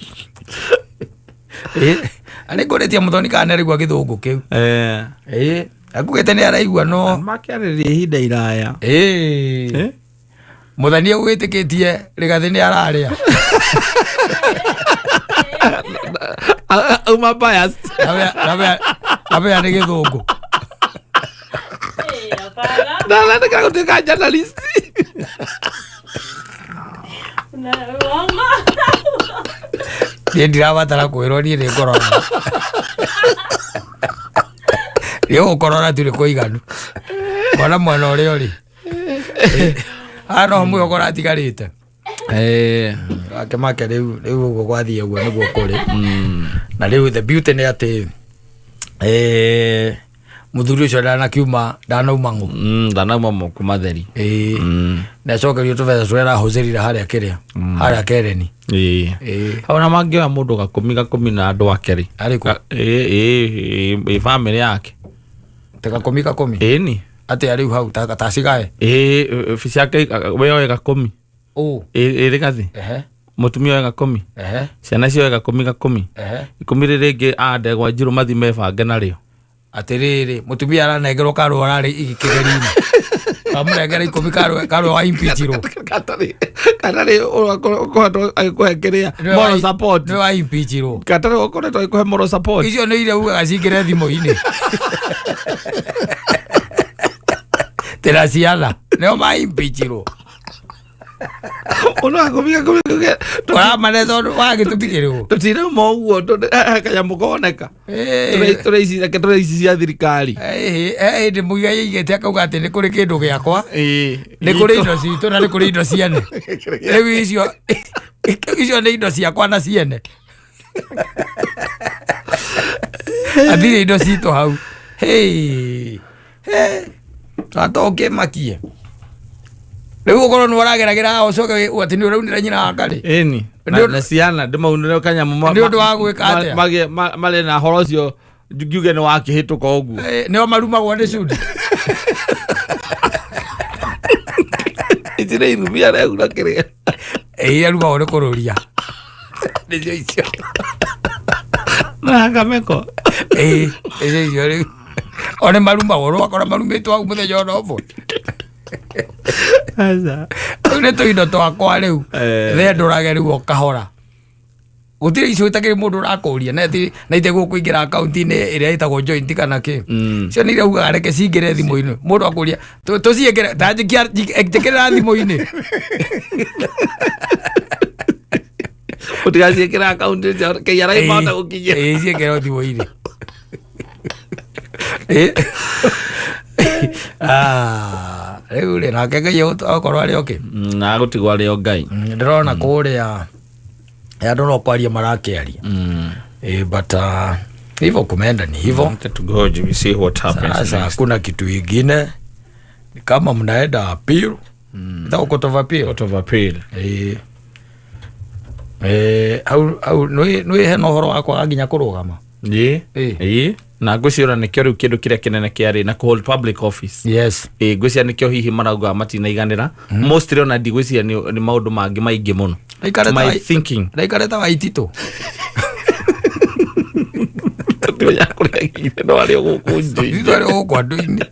Ĩ na nĩ ngũrĩtie mũthoni kana nĩ araigua gĩthũngũ kĩu. Eh. Ĩ akugĩte nĩ araigua no. Makĩarĩrĩria ihinda iraya. Ĩ Eh? mũthoni egwĩtĩkĩtie rĩgathĩ nĩ ararĩa. Uma biased. Nabea nĩ gĩthũngũ. Ndalandĩka gũtuĩka journalist. Niĩ ndirabatara kwĩrwo niĩ nĩ ngorora. Nĩ ũgũkorora tu nĩ kũiganu. Mwana mwena ũrĩa ũrĩ. Haha no mwĩhoko ũratigarĩte. Eh. Wake make rĩu rĩu ũguo gwathiĩ ũguo nĩguo kũrĩ. Na rĩu the beauty nĩ atĩ mũthuri ũcio ndanakiuma ndanauma ng'ũ. Ndanauma moko matheri. Ĩĩ. Nĩ acokerio tũbeca tũrĩa arahũthĩrire harĩa kĩrĩa. Harĩa Kereni. Ĩĩ. Ĩĩ. Hau na mangĩoya mũndũ gakũmi gakũmi na andũ ake rĩ. Arĩkũ? Ĩĩ ĩĩ ĩĩ bamĩrĩ yake. Ta gakũmi gakũmi. Ĩni. Atĩa rĩu hau ta tacigae. Ĩĩ obici yake we oe gakũmi. Ũ. Ĩĩ rĩgathĩ. Ehe. Mũtumia oe gakũmi. Ehe. Ciana cioe gakũmi gakũmi. Ehe. Ikũmi rĩrĩ rĩngĩ a ndegwa njirũ mathi mebange narĩo. Atĩrĩrĩ mũtumia aranengerwo karũa ararĩ kĩgeri-inĩ. Kamũnengera ikũmi karũa wa impeachirwo. Katarĩ ũkoretwo agĩkũhe kĩrĩa moral support. Nĩwe wa impeachirwo. Katarĩ ũkoretwo agĩkũhe moral support. Icio nĩ iria ugaga cingĩre thimũ-inĩ. Tĩra ciana nĩo ma impeachirwo. Ũndũ gakũmi gakũmi Ũramane tondũ wa gĩtũmi kĩrĩkũ? tũtirauma ũguo kanyamũ koneka. Tũrĩ ici reke tũrĩ ici cia thirikari. He hĩndĩ mũigai aigĩte akauga atĩ nĩ kũrĩ kĩndũ gĩakwa. Ĩĩ. Nĩ kũrĩ indo citũ na nĩ kũrĩ indo ciene. Rĩu icio icio nĩ indo ciakwa na ciene. Hatirĩ indo citũ hau. Hey. Hey. Tata ũkĩmakie. Rĩu ũkorwo nĩ ũrageragĩra haha ũcoke atĩ nĩ ũraunĩra nyina wa karĩ. Ĩni. Na ciana ndĩmaunĩre kanyamũ Nĩ ũndũ wa gwĩka atĩa? marĩ na horo ũcio ngiuge nĩ wakĩhĩtũka ũguo. Nĩo marumagwo nĩ cudi. Ici nĩ irumi areura kĩrĩa. Ĩĩ arumagwo nĩ kũrũria. Nĩcio icio. Na kameko. Ĩĩ nĩcio icio rĩu. O nĩ marumagwo rwakora marumĩtwo hau mũthenya ona ũmwe. Aca. Rĩu nĩ tũindo twakwa rĩu. Thendũrage rĩu o kahora. Gũtirĩ icio itakĩrĩ mũndũ ũrakũria na itegũkũingĩra akaunti-inĩ ĩrĩa ĩtagwo joint kana kĩ. Icio nĩ iria ugaga reke cingĩre thimũ-inĩ. Mũndũ akũria tũciĩkĩre ta njĩkĩrĩra thimũ-inĩ. Ũtigaciĩkĩra akaunti KRA mahota gũkinyĩra. Ĩĩ ciĩkĩrwo thimũ-inĩ. Rĩu rĩ nake Ngai okorwo arĩ okay. Na gũtigwo arĩ o Ngai. Ndĩrona kũrĩa andũ no kwaria marakĩaria. But Hivyo kumeenda ni hivyo. Acha tugoje, we see what happens Sasa next. hakuna kitu ingine, ni kama mnaenda appeal, mm. Court of appeal. Court of appeal. Hau hau nĩ hena ũhoro wa kwaga nginya kũrũgama. Ĩ. Ĩ. Ĩ, na ngwĩciria nĩkĩo rĩu kĩndũ kĩrĩa kĩnene kĩarĩ na kũ hold public office. Ĩ, ngwĩciria nĩkĩo hihi maraugaga matinaiganĩra mostly, ona ndigwĩciria nĩ maũndũ mangĩ maingĩ mũno. My thinking. Raikarĩte wa ititũ. Tũtimenya kũrĩa agĩire, no arĩ o gũkũ Ititũ nja. arĩ gũkũ andũ-inĩ.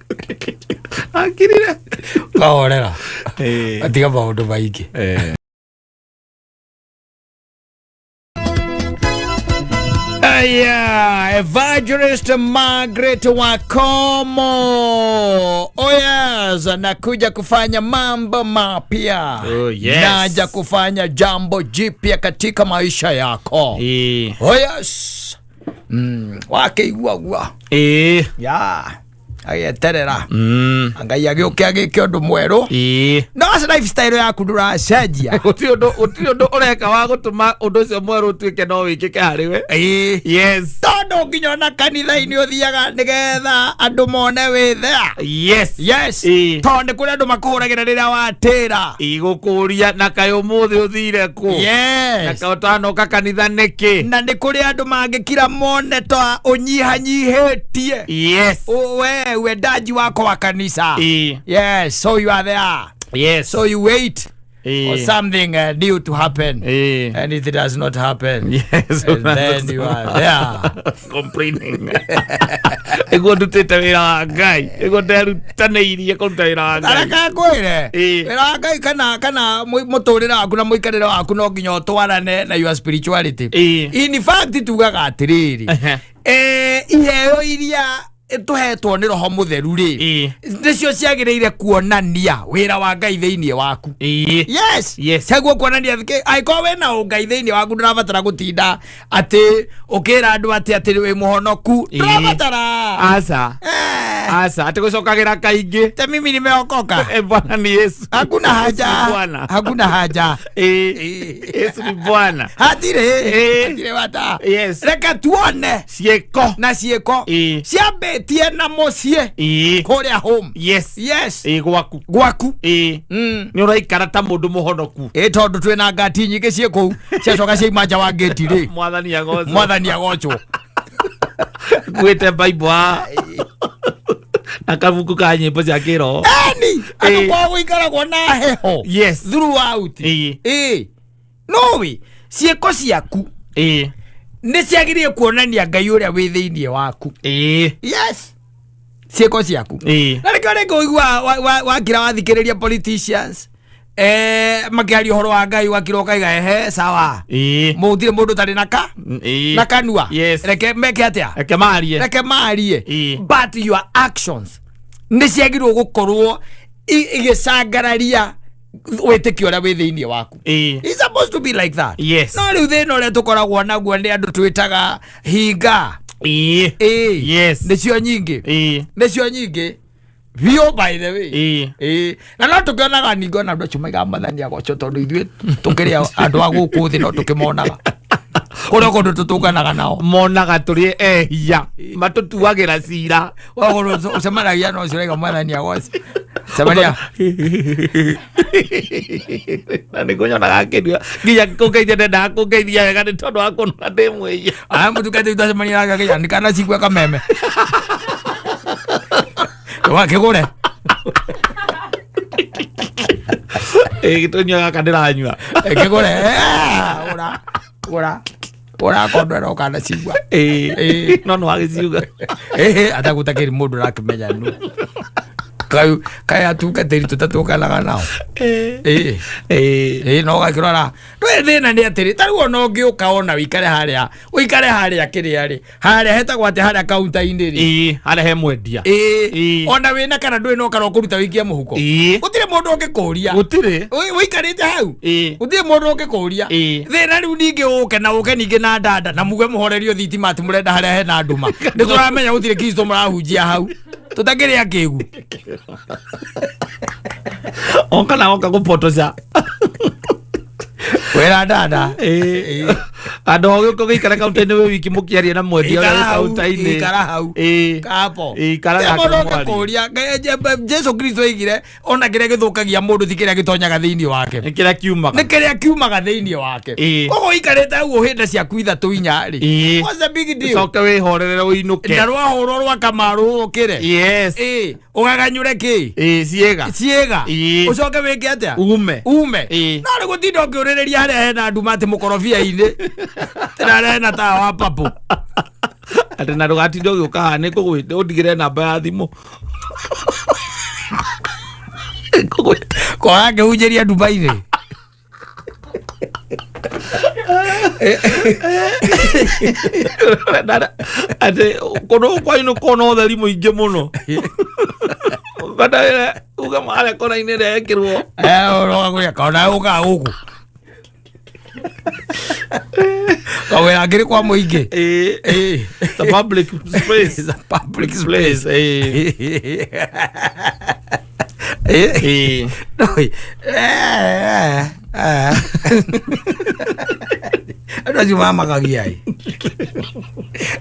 Akirire. Kahorera. Ĩ. Atiga maũndũ maingĩ. Aya, Evangelist Margaret Wakomo. Oh yes, nakuja kufanya mambo mapya. Oh, yes. Naja kufanya jambo jipya katika maisha yako. Oh yes. Wakĩigua ya agĩeterera Ngai agĩũke agĩke ũndũ mwerũ. No lifestyle yaku ndũracenjia. Gũtirĩ ũndũ ũreka wa gũtũma ũndũ ũcio mwerũ ũtuĩke no wĩkĩke harĩ we. Tondũ nginya ona kanitha-inĩ ũthiaga nĩgetha andũ mone wĩ there. Tondũ nĩ kũrĩ andũ makũhũragĩra rĩrĩa watĩra. Igũkũria na kaĩ ũmũthĩ ũthire kũ? Na kaĩ ũtanoka kanitha nĩkĩ? Na nĩ kũrĩ andũ mangĩkira mone ta ũnyihanyihĩtie we uendaji wako wa kanisa. Yes, so you are there. So you wait for something new to happen. And if it does not happen, and then you are there complaining, ĩguo ndutĩte wĩra wa Ngai, ĩguo nderutanĩirie kũruta wĩra wa Ngai. Tareka ngwĩre, wĩra wa Ngai kana mũtũrĩre waku na mũikarĩre waku no nginya ũtwarane na your spirituality. In fact, tugaga atĩrĩrĩ, iheo iria tũhetwo nĩ Roho Mũtheru rĩ, nĩcio ciagĩrĩire kuonania wĩra wa Ngai thĩinĩ waku. Ciaguo kuonania angĩkorwo wĩna ũngai thĩinĩ waku, ndũrabatara gũtinda atĩ ũkĩra andũ atĩ wĩ mũhonoku. Ndũrabatara. Aca. Aca, atĩ gũcokagĩra kaingĩ. Ta mimi nimeokoka. Bwana ni Yesu. Hakuna haja. Yesu ni Bwana. Hakuna haja. Yesu ni Bwana. Hatirĩ. Hatirĩ bata. Reke tuone ciĩko na ciĩko ciambĩtie na mũciĩ, kũrĩa home. Gwaku. Gwaku. Nĩ ũraikara ta mũndũ mũhonoku? Ĩ, tondũ twĩna ngati nyingĩ ciĩ kũu ciacoka ciaima nja wa ngĩti rĩ. Mwathani agocwo. Mwathani agocwo. Kuĩte Bible haha na kabuku ka nyĩmbo cia kĩroho. Eni andũ kwao gũikaragwo na heho throughout. Ĩ, noĩ ciĩko ciaku nĩ ciagĩrĩire kuonania Ngai ũrĩa wĩ thĩinĩ waku. Yes, ciĩko ciaku. Na nĩkĩo rĩngĩ ũigua wakira wathikĩrĩria politicians makĩaria ũhoro wa Ngai, wakira ũkaiga, ehe, sawa. Mũtirĩ mũndũ ũtarĩ na ka na kanua. Reke meke atĩa? Reke marie. Reke marie. But your actions nĩ ciagĩrĩirwo gũkorwo igĩcangararia wĩtĩkio ũrĩa wĩ thĩinĩ waku. It's supposed to be like that. No rĩu thĩna ũrĩa tũkoragwo naguo nĩ andũ twĩtaga hinga. Nĩcio nyingĩ. Nĩcio nyingĩ biũ, by the way. Na no tũkĩonaga ningĩ ona andũ acio maigaga Mwathani agocwo, tondũ ithuĩ tũkĩrĩ andũ a gũkũ thĩ, no tũkĩmonaga kũrĩa kũndũ tũtũnganaga nao. Monaga tũrĩ ehia, matũtuagĩra cira. Wakorwo ũcemanagia na ũcio ũraiga Mwathani agoce cemania. Na nĩ kũnyonaga akĩndua nginya kũngeithia, ndendaga kũngeithia wega nĩ tondũ wa kũnora ndĩ mwĩhia. Aya mũtungati twacemania nake akĩnya nĩ kana cigua kameme wakĩgũre. Ĩ, gĩtũnyua gaka ndĩranyua. Kĩgũre, gũra gũra gũra kondwera ũkana cigua. No nĩ wagĩciuga. Atagũtakĩrĩ mũndũ ũrakĩmenya nũ kaĩ kaĩ atungatĩri tũtatũnganaga nao. Ĩ, no ũgakĩrora ndũĩ thĩna nĩ atĩrĩ, ta rĩu ona ũngĩũka ona ũikare harĩa, ũikare harĩa kĩrĩa rĩ, harĩa hetagwo atĩ, harĩa kaunta-inĩ rĩ. Ĩ, harĩa he mwendia. Ona wĩna kana ndũĩ no kana ũkũruta wĩikie mũhuko. Gũtirĩ mũndũ ũngĩkũria. Gũtirĩ. Ũikarĩte hau. Gũtirĩ mũndũ ũngĩkũria. Thĩna rĩu ningĩ ũke na ũke ningĩ na ndanda na muge mũhorerio thitima atĩ mũrenda harĩa hena nduma, nĩ tũramenya gũtirĩ Kristo mũrahunjia hau, tũtakĩrĩ akĩgu. Oka na oka gũpotoca. Wĩra ndanda. Andå ho gä gä ikara kaunta-inä wä wiki må kä aria na mwendia å rä Ikara a hau, kaunta-inä ikara hau. Ĩĩ. Kapo. Ĩĩ, ikara Te nake mũndũ mwarie. ũngĩkũria, Jesu Kristo oigire ona kĩrĩa gĩthũkagia mũndũ ti kĩrĩa gĩtonyaga thĩinĩ wake Nĩ kĩrĩa kiumaga nĩ kĩrĩa kiumaga thĩinĩ wake Ĩĩ. koguo ikarĩte hau ũhĩnda ciaku ithatũ inya rĩ Ĩĩ. what's the big deal coke wä horerere å inå na rwahũrwo rwa kamaru ũkĩre yes Ĩĩ, ũgaganyũre kĩ Ĩĩ, ciĩga ciĩga Ĩĩ. ũcoke wĩke atĩa ume ume Ĩĩ. no rĩ gũtinda ũkĩũrĩrĩria harĩa hena nduma atĩ mũkorobia-inĩ tena harĩa hena tawa wa papo atä na ndå gatinde å gä å ka haha nä ngå gwä te å ndigä re namba ya thimå kwaga ngĩhunjĩria nduma-inĩ atä kå ndå kwanyu nä kona å theri må ingä må no kwenda uge harä a kona-inä rä ekä rwo ũroga kona ũkaga gũkũ kawĩra ngĩrĩ kwa mũingĩ Ĩĩ. public space It's a public space place ĩĩ. Ĩĩ. Ĩĩ. No, eh, eh. andũ acio mamakagia ĩ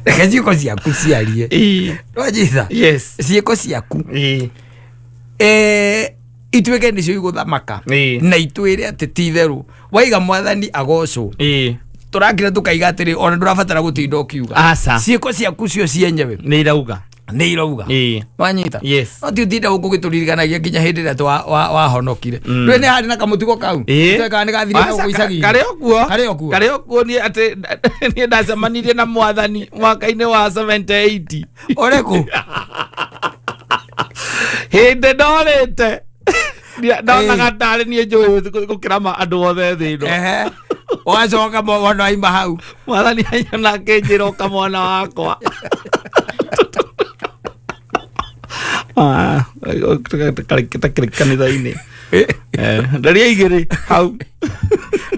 reke ciĩko ciaku ciarie Ĩĩ. nwanyita yes ciĩko ciaku Ĩĩ. eh, ituĩke nĩcio igũthamaka Ĩĩ. na itwĩre atĩ ti itherũ waiga mwathani agocwo Ĩĩ. tũrakira tũkaiga atĩrĩ ona ndũrabatara gũtinda ũkiuga Aca. ciĩko ciaku cio cienyewe nä irauga nĩ irauga Ĩĩ. wanyita Yes. no ti ũtinda gũkũ gĩtũririkanagia nginya hĩndĩ ĩrĩa wahonokire ndũĩ nĩ harĩ na kamũtugo kau Ĩĩ. Tũĩ kana nĩ gathirire Aca, gũkũ icagi-inĩ? karĩ o kuo Karĩ o kuo karĩ o kuo niĩ atĩ niĩ ndacemanirie na mwathani mwaka-inĩ wa 78 ũrĩkũ hĩndĩ ndorĩte ndonaga tarĩ niĩ njũĩ gũkĩra andũ othe thĩ ĩno Ehe. ũgacoka wona waima hau mwathani anyona akĩnjĩra ũka mwana wakwa Ah, takĩrĩ kanitha-inĩ Eh, ndaria igĩrĩ hau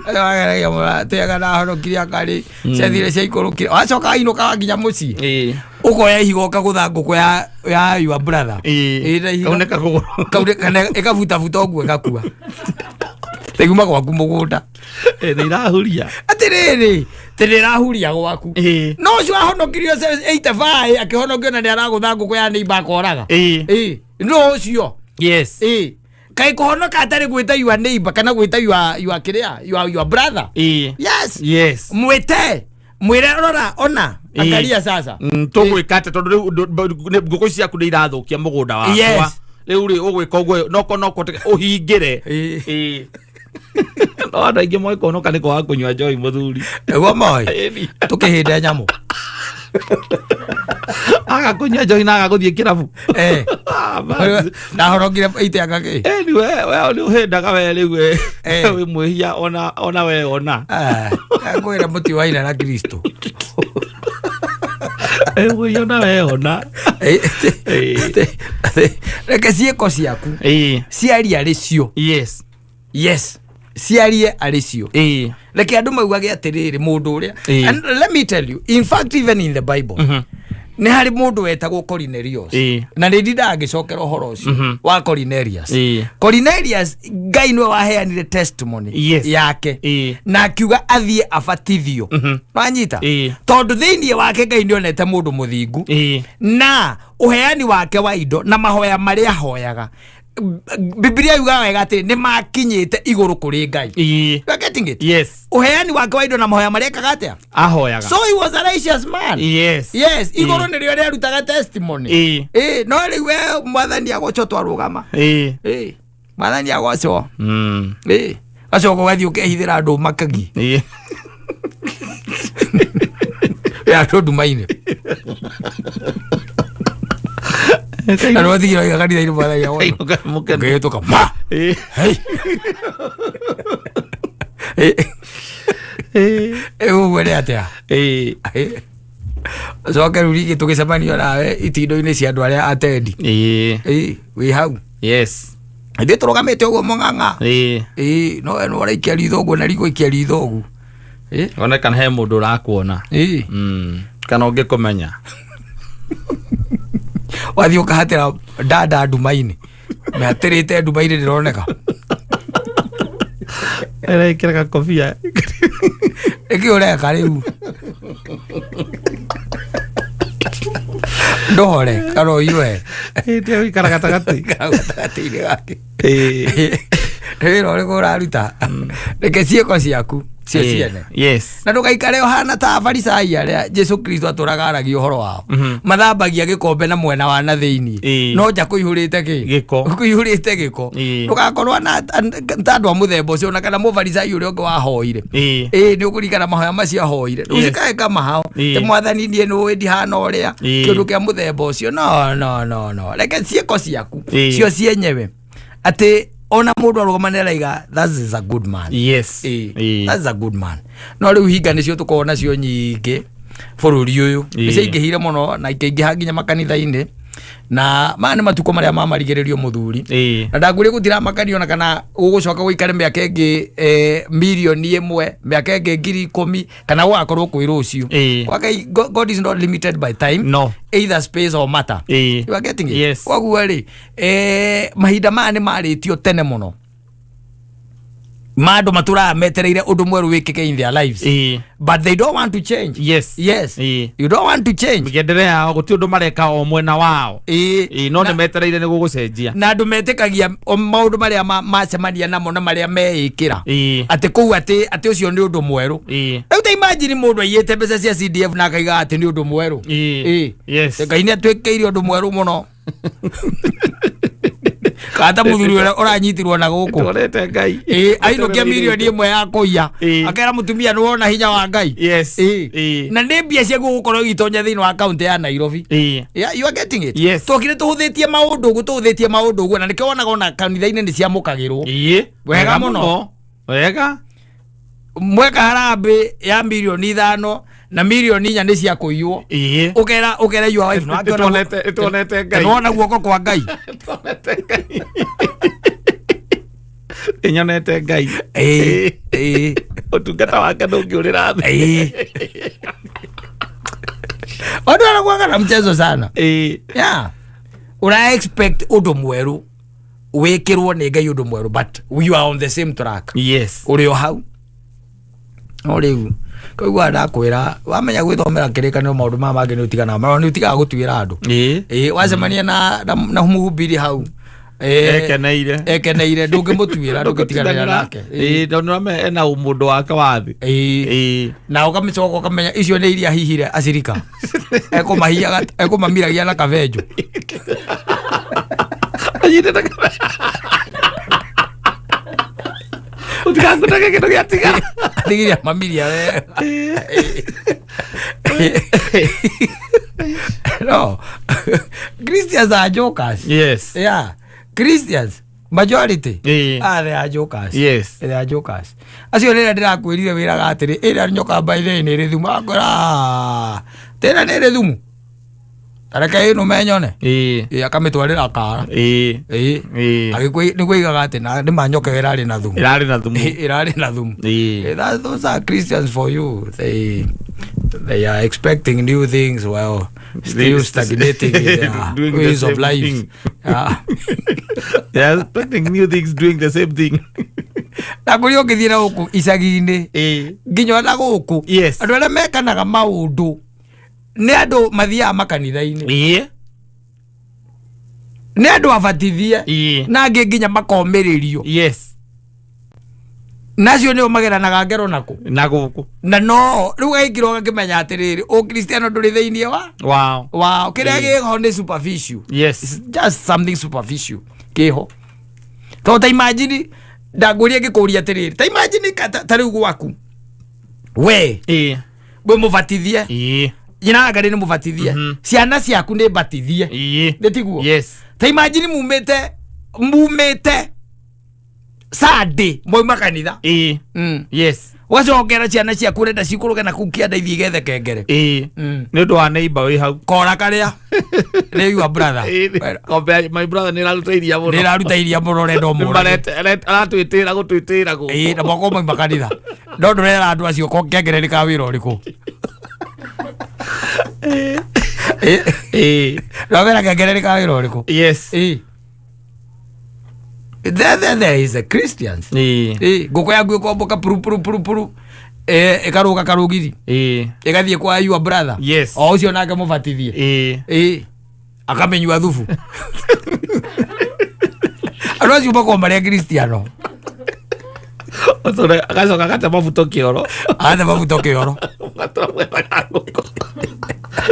wageragia mũratĩaga ndahonokire akarĩ ciathire ciaikũrũkire wacoka ainũkaga nginya mũciĩ Ĩĩ. ũkoya ihiga ũkagũtha ngũkũ ya ya your brother Ĩĩ. Ĩĩ, na ihiga. Kaunĩka kũgũrũ. Kaunĩka ĩkabutabuta ũguo ĩgakua tĩguma gwaku mũgũnda Ĩĩ, nĩ irahuria atĩrĩrĩ tĩ nĩrahuria gwaku Ĩĩ. no ũcio ahonokirio 85 akĩhonokio na nĩaragũtha ngũkũ ya neighbor akoraga Ĩĩ. Ĩĩ, no ũcio yes Ĩĩ. kaĩ kũhonoka atarĩ gwĩta your neighbor kana gwĩta your kĩrĩa your brother Ĩĩ. yes yes mwĩte mwĩre rora ona Ĩĩ. angalia sasa tũgwĩka atĩ tondũ rĩu ngũkũ ici ciaku nĩ irathũkia mũgũnda wakwa Yes. rĩu rĩ ũgwĩka ũguo noko noko ũhingĩre Ĩĩ. Ĩĩ. no andũ aingĩ moĩ kũhonoka nĩ kwaga kũnyua njohi mũthuri nĩguo moĩ Ĩni. tũkĩhĩnde nyamũ aga kũnyua njohi na aga gũthiĩ kĩrabu Eh. Ah, basi. ndahonokire iteanga kĩ Anyway, we nĩ ũhĩndaga we rĩu eh. Eh. wĩ mwĩhia ona ona we ona ngwĩra mũti waina na kristo Eh, mwĩhia ona we ona Eh, Ĩĩ. reke ciĩko ciaku Ĩĩ. ciarie arĩ cio yes yes ciarie arĩ cio Ĩĩ. reke andũ maugage atĩrĩrĩ mũndũ ũrĩa Ĩĩ. and let me tell you in fact even in the bible nĩ harĩ mũndũ wetagwo Cornelius Ĩĩ. na nĩ ndindaga ngĩcokera ũhoro ũcio wa Cornelius Ĩĩ. Cornelius Ngai nĩwe waheanire testimony Yes. yake Ĩĩ. na akiuga athiĩ abatithio wanyita Ĩĩ. tondũ thĩinĩ wake Ngai nĩonete mũndũ mũthingu Ĩĩ. na ũheani wake wa indo na mahoya marĩa ahoyaga Bibilia yugaga wega atĩ nĩ makinyĩte igũrũ kũrĩ Ngai Ĩĩ. You are getting it? yes ũheani wake wa indo na mahoya marĩa ekaga atĩa ahoyaga so he was a righteous man yes yes igũrũ nĩrĩo rĩarutaga testimony Ĩĩ. Ĩĩ, no rĩu we mwathani agocwo twarũgama Ĩĩ. Ĩĩ, mwathani agocwo Mm. Ĩĩ, gacoka ũgathiĩ ũkehithĩra andũ makagi Ĩĩ. ya andũ nduma-inĩ na nĩwatigire waiga kanitha-inĩ mwathani agocwo Kainũka mũkenu. ũkĩhĩtũka ma Ĩĩ. Hei. Ĩĩ, Ĩĩ. ĩĩ, ũguo nĩ atĩa Ĩĩ. Ĩĩ. coke rĩu rĩngĩ tũgĩcemanio nawe itindo-inĩ cia andũ arĩa atendi Ĩĩ. Ĩĩ, wĩ hau yes ithuĩ tũrũgamĩte ũguo mũng'ang'a Ĩĩ. Ĩĩ, no we nĩ ũraikia ritho ũguo na rigũikia ritho ũguo Ĩĩ, one kana he mũndũ ũrakuona ĩĩ. Mm. kana ũngĩkũmenya wathiĩ ũkahatĩra ndanda nduma-inĩ mĩhatĩrĩte nduma-inĩ ndĩroneka ĩrekĩra gakobia Nĩkĩ ũreka rĩu? Ndũhore kana ũiyũe. Ĩndĩ ũikara gatagatĩ. Gatagatĩ-inĩ gake. Nĩ wĩra ũrĩkũ ũraruta? Reke ciĩko ciaku cio ciene. Yes. Na ndũgaikare ũhana ta afarisai arĩa Jesu Kristo atũraga aragia ũhoro wao. Mathambagia gĩkombe na mwena wa na thĩinĩ. No nja kũihũrĩte kĩ? Gĩko. Kũihũrĩte gĩko. Ndũgakorwo na ta andũ a mũthemba ũcio ona kana mũfarisai ũrĩa ũngĩ wahoire. Ĩĩ nĩ ũkũririkana mahoya macio ahoire. Rĩu cikae kama hao. Ti mwathani niĩ nĩ ũĩ ndihana ũrĩa. Kĩũndũ kĩa mũthemba ũcio. No no no no. Reke ciĩko ciaku cio cienyewe. Atĩ ona mũndũ arũgama nĩ araiga that is a good man. Yes. That is a good man. No rĩu hinga nĩcio tũkoragwo nacio nyingĩ bũrũri ũyũ. Nĩ ciaingĩhire mũno na ikaingĩha nginya makanitha-inĩ. Na maya nĩ matukũ marĩa ma marigĩrĩrio mũthuri. Na ndakwĩrire gũtiramakania ona kana gũgũcoka gũikare mĩaka ĩngĩ mirioni 1, mĩaka ĩngĩ 10,000, kana gũgakorwo kwĩ rũciũ. Kwa Ngai, God is not limited by time. No. Either space or matter. You are getting it? Yes. Koguo rĩ, mahinda maya nĩ marĩtio tene mũno. Ma andũ matũraga metereire ũndũ mwerũ wĩkĩke in their lives. But they don't want to change. Yes. Yes. You don't want to change. Mĩgendere yao gũtirĩ ũndũ mareka o mwena wao. No nĩ metereire nĩ gũgũcenjia. Na andũ metĩkagia o maũndũ marĩa macemania namo na marĩa meĩkĩra. Atĩ kũu atĩ ũcio nĩ ũndũ mwerũ. Rĩu ta imagine mũndũ aiyĩte mbeca cia CDF na akaiga atĩ nĩ ũndũ mwerũ. Yes. Ngai nĩ atwĩkĩire ũndũ mwerũ mũno. Kata mũthuri ũrĩa ũranyitirwo na gũkũ. Tũrete Ngai. Ainũkia mirioni 1 ya kũiya. Akera mũtumia nĩ wona hinya wa Ngai. Yes. Na nĩ mbia ciaku gũkorwo igĩtonya thĩinĩ wa kaunti ya Nairobi. Yeah, you are getting it. Yes. Twokire tũhũthĩtie maũndũ ũguo, tũhũthĩtie maũndũ ũguo, na nĩkĩo wonaga ona kanitha-inĩ nĩ ciamũkagĩrwo. Wega mũno. Wega. Mweka harambĩ ya mirioni 5 na mirioni 4 nĩ cia kũiywo. Ũkera your wife, no akĩona Nĩtuonete Ngai. Nĩwona guoko kwa Ngai. Nĩtuonete Ngai. Nĩnyonete Ngai. Ũtungata wake ndũngĩũrĩra thĩ. Watu wanakuanga na mchezo sana. Yeah. Una expect ũndũ mwerũ wĩkĩrwo nĩ Ngai ũndũ mwerũ, but you are on the same track. Yes. Ũrĩ o hau. No rĩu koguo ndakwĩra wamenya gwĩthomera kĩrĩkanĩro maũndũ maya mangĩ nĩ ũtiganaga namo, nĩ ũtigaga gũtuĩra andũ. Wacemania na mũhubiri hau. Ekeneire. Ekeneire, ndũngĩmũtuĩra, ndũngĩtiganĩra nake. Tondũ nĩwamenya ena ũmũndũ wake wa thĩ. Na ũkamĩcoka ũkamenya icio nĩ iria hihire acirika. Ekũmahiaga, ekũmamiragia na kabenjũ. Anyitĩte kabenjũ. Ũtigakũtege kĩndũ gĩa tigara. Atigiria mamiria we. No. Christians are jokers. Yes. Yeah. Christians majority. They are jokers. Yes. They are jokers. Acio rĩrĩa ndĩrakwĩrire wĩraga atĩrĩ, ĩrĩa nyoka by the way nĩ ĩrĩ thumu. Akwĩra, tĩra nĩ ĩrĩ thumu. Tareke ĩnũme nyone. Akamĩtwarĩra kara. Agĩkwĩ-, nĩguo aigaga atĩ na nĩ ma nyoka ĩyo ĩrarĩ na thumu. Ĩrarĩ na thumu. Ĩrarĩ na thumu. Those are Christians for you. They are expecting new things while still stagnating in their Doing the ways of same life. thing. They are expecting new things, doing the same thing. Na kũrĩa ũngĩthiĩ na gũkũ icagi-inĩ, nginya ona gũkũ, Yes. andũ arĩa mekanaga maũndũ nĩ andũ mathiaga makanitha-inĩ. Nĩ andũ abatithie. Na angĩ nginya makomĩrĩrio. Yes. Nacio nĩo mageranaga ngero nakũ? Na gũkũ. Na no, rĩu gaikirwo gakĩmenya atĩrĩrĩ, ũkristiano ndũrĩ thĩinĩ wa? Wao. Wao. Kĩrĩa kĩho nĩ superficial. Yes. It's just something superficial. Kĩho. Tondũ ta imagine, ndangũria ngĩkũria atĩrĩrĩ, ta imagine ta rĩu gwaku. We. Wĩ mũbatithie. Nyina wa Ngai nĩ mũbatithie. Ciana ciaku nĩ batithie. Nĩ tiguo? Yes. Ta imagine mumĩte Sunday mwauma kanitha. Yes. Ũgacokera ciana ciaku ũrenda cikũrũke na kũu kĩanda ithiĩ igethe kengere. Nĩ ũndũ wa neighbor wĩ hau. Kora karĩa. Nĩ your brother. Kombe, my brother nĩ ĩraruta iria mũno. Nĩ ĩraruta iria mũno, ũrenda ũmũrage. Nĩ aratwĩtĩra gũtwĩtĩra gũkũ. Na mwaka ũmwe mauma kanitha. No ndũrera andũ acio ko kengere nĩ ka wĩra ũrĩkũ. Ndũramera kengere nĩ ka wĩra ũrĩkũ. Yes. There is a Christians. Ngũkũ yaku ĩkomboka puru, puru, puru, puru. Ĩkarũga karũgiri. Ĩgathiĩ kwa your brother. Yes. O ũcio nake mũbatithie. Akamenyua thubu. Andũ acio makoragwo marĩ akristiano. Agacoka agate mabuto kĩoro. Agate mabuto kĩoro.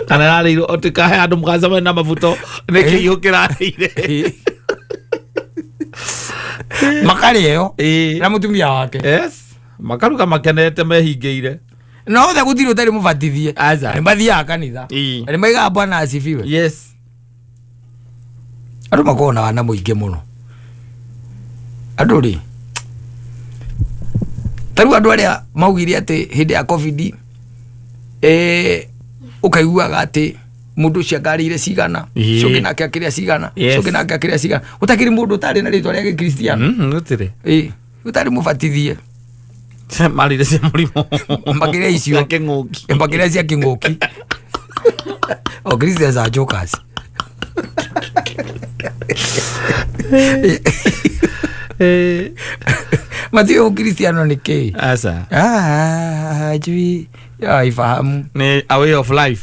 Kana yarĩirwo ũtikahe andũ mũgacemania na mabuto nĩ kĩiyũ kĩrarĩire. Makarĩo na mũtumia wake. Yes. Makaruga makenete mehingĩire. Na othe gũtirĩ ũtarĩ mũbatithie. Aca. Nĩ mathiaga kanitha. Na nĩ maigaga Bwana asifiwe. Yes. Andũ makoragwo na wana mũingĩ mũno. Andũ rĩ, ta rĩu andũ arĩa maugire atĩ hĩndĩ ya COVID, ũkaiguaga atĩ mũndũ ũcio angarĩire cigana, ũcio ũngĩ nake akĩrĩa cigana, ũcio ũngĩ nake akĩrĩa cigana. Gũtakĩrĩ mũndũ ũtarĩ na rĩtwa rĩa gĩkristiano. Gũtirĩ. Ũtarĩ mũbatithie. Marĩire cia mũrimũ. Makĩria icio. Cia kĩng'ũki. Makĩria cia kĩng'ũki. O Christians are jokers. Matiũĩ ũkristiano nĩ kĩĩ. Aca. Hajui haifahamu. Nĩ a way of life.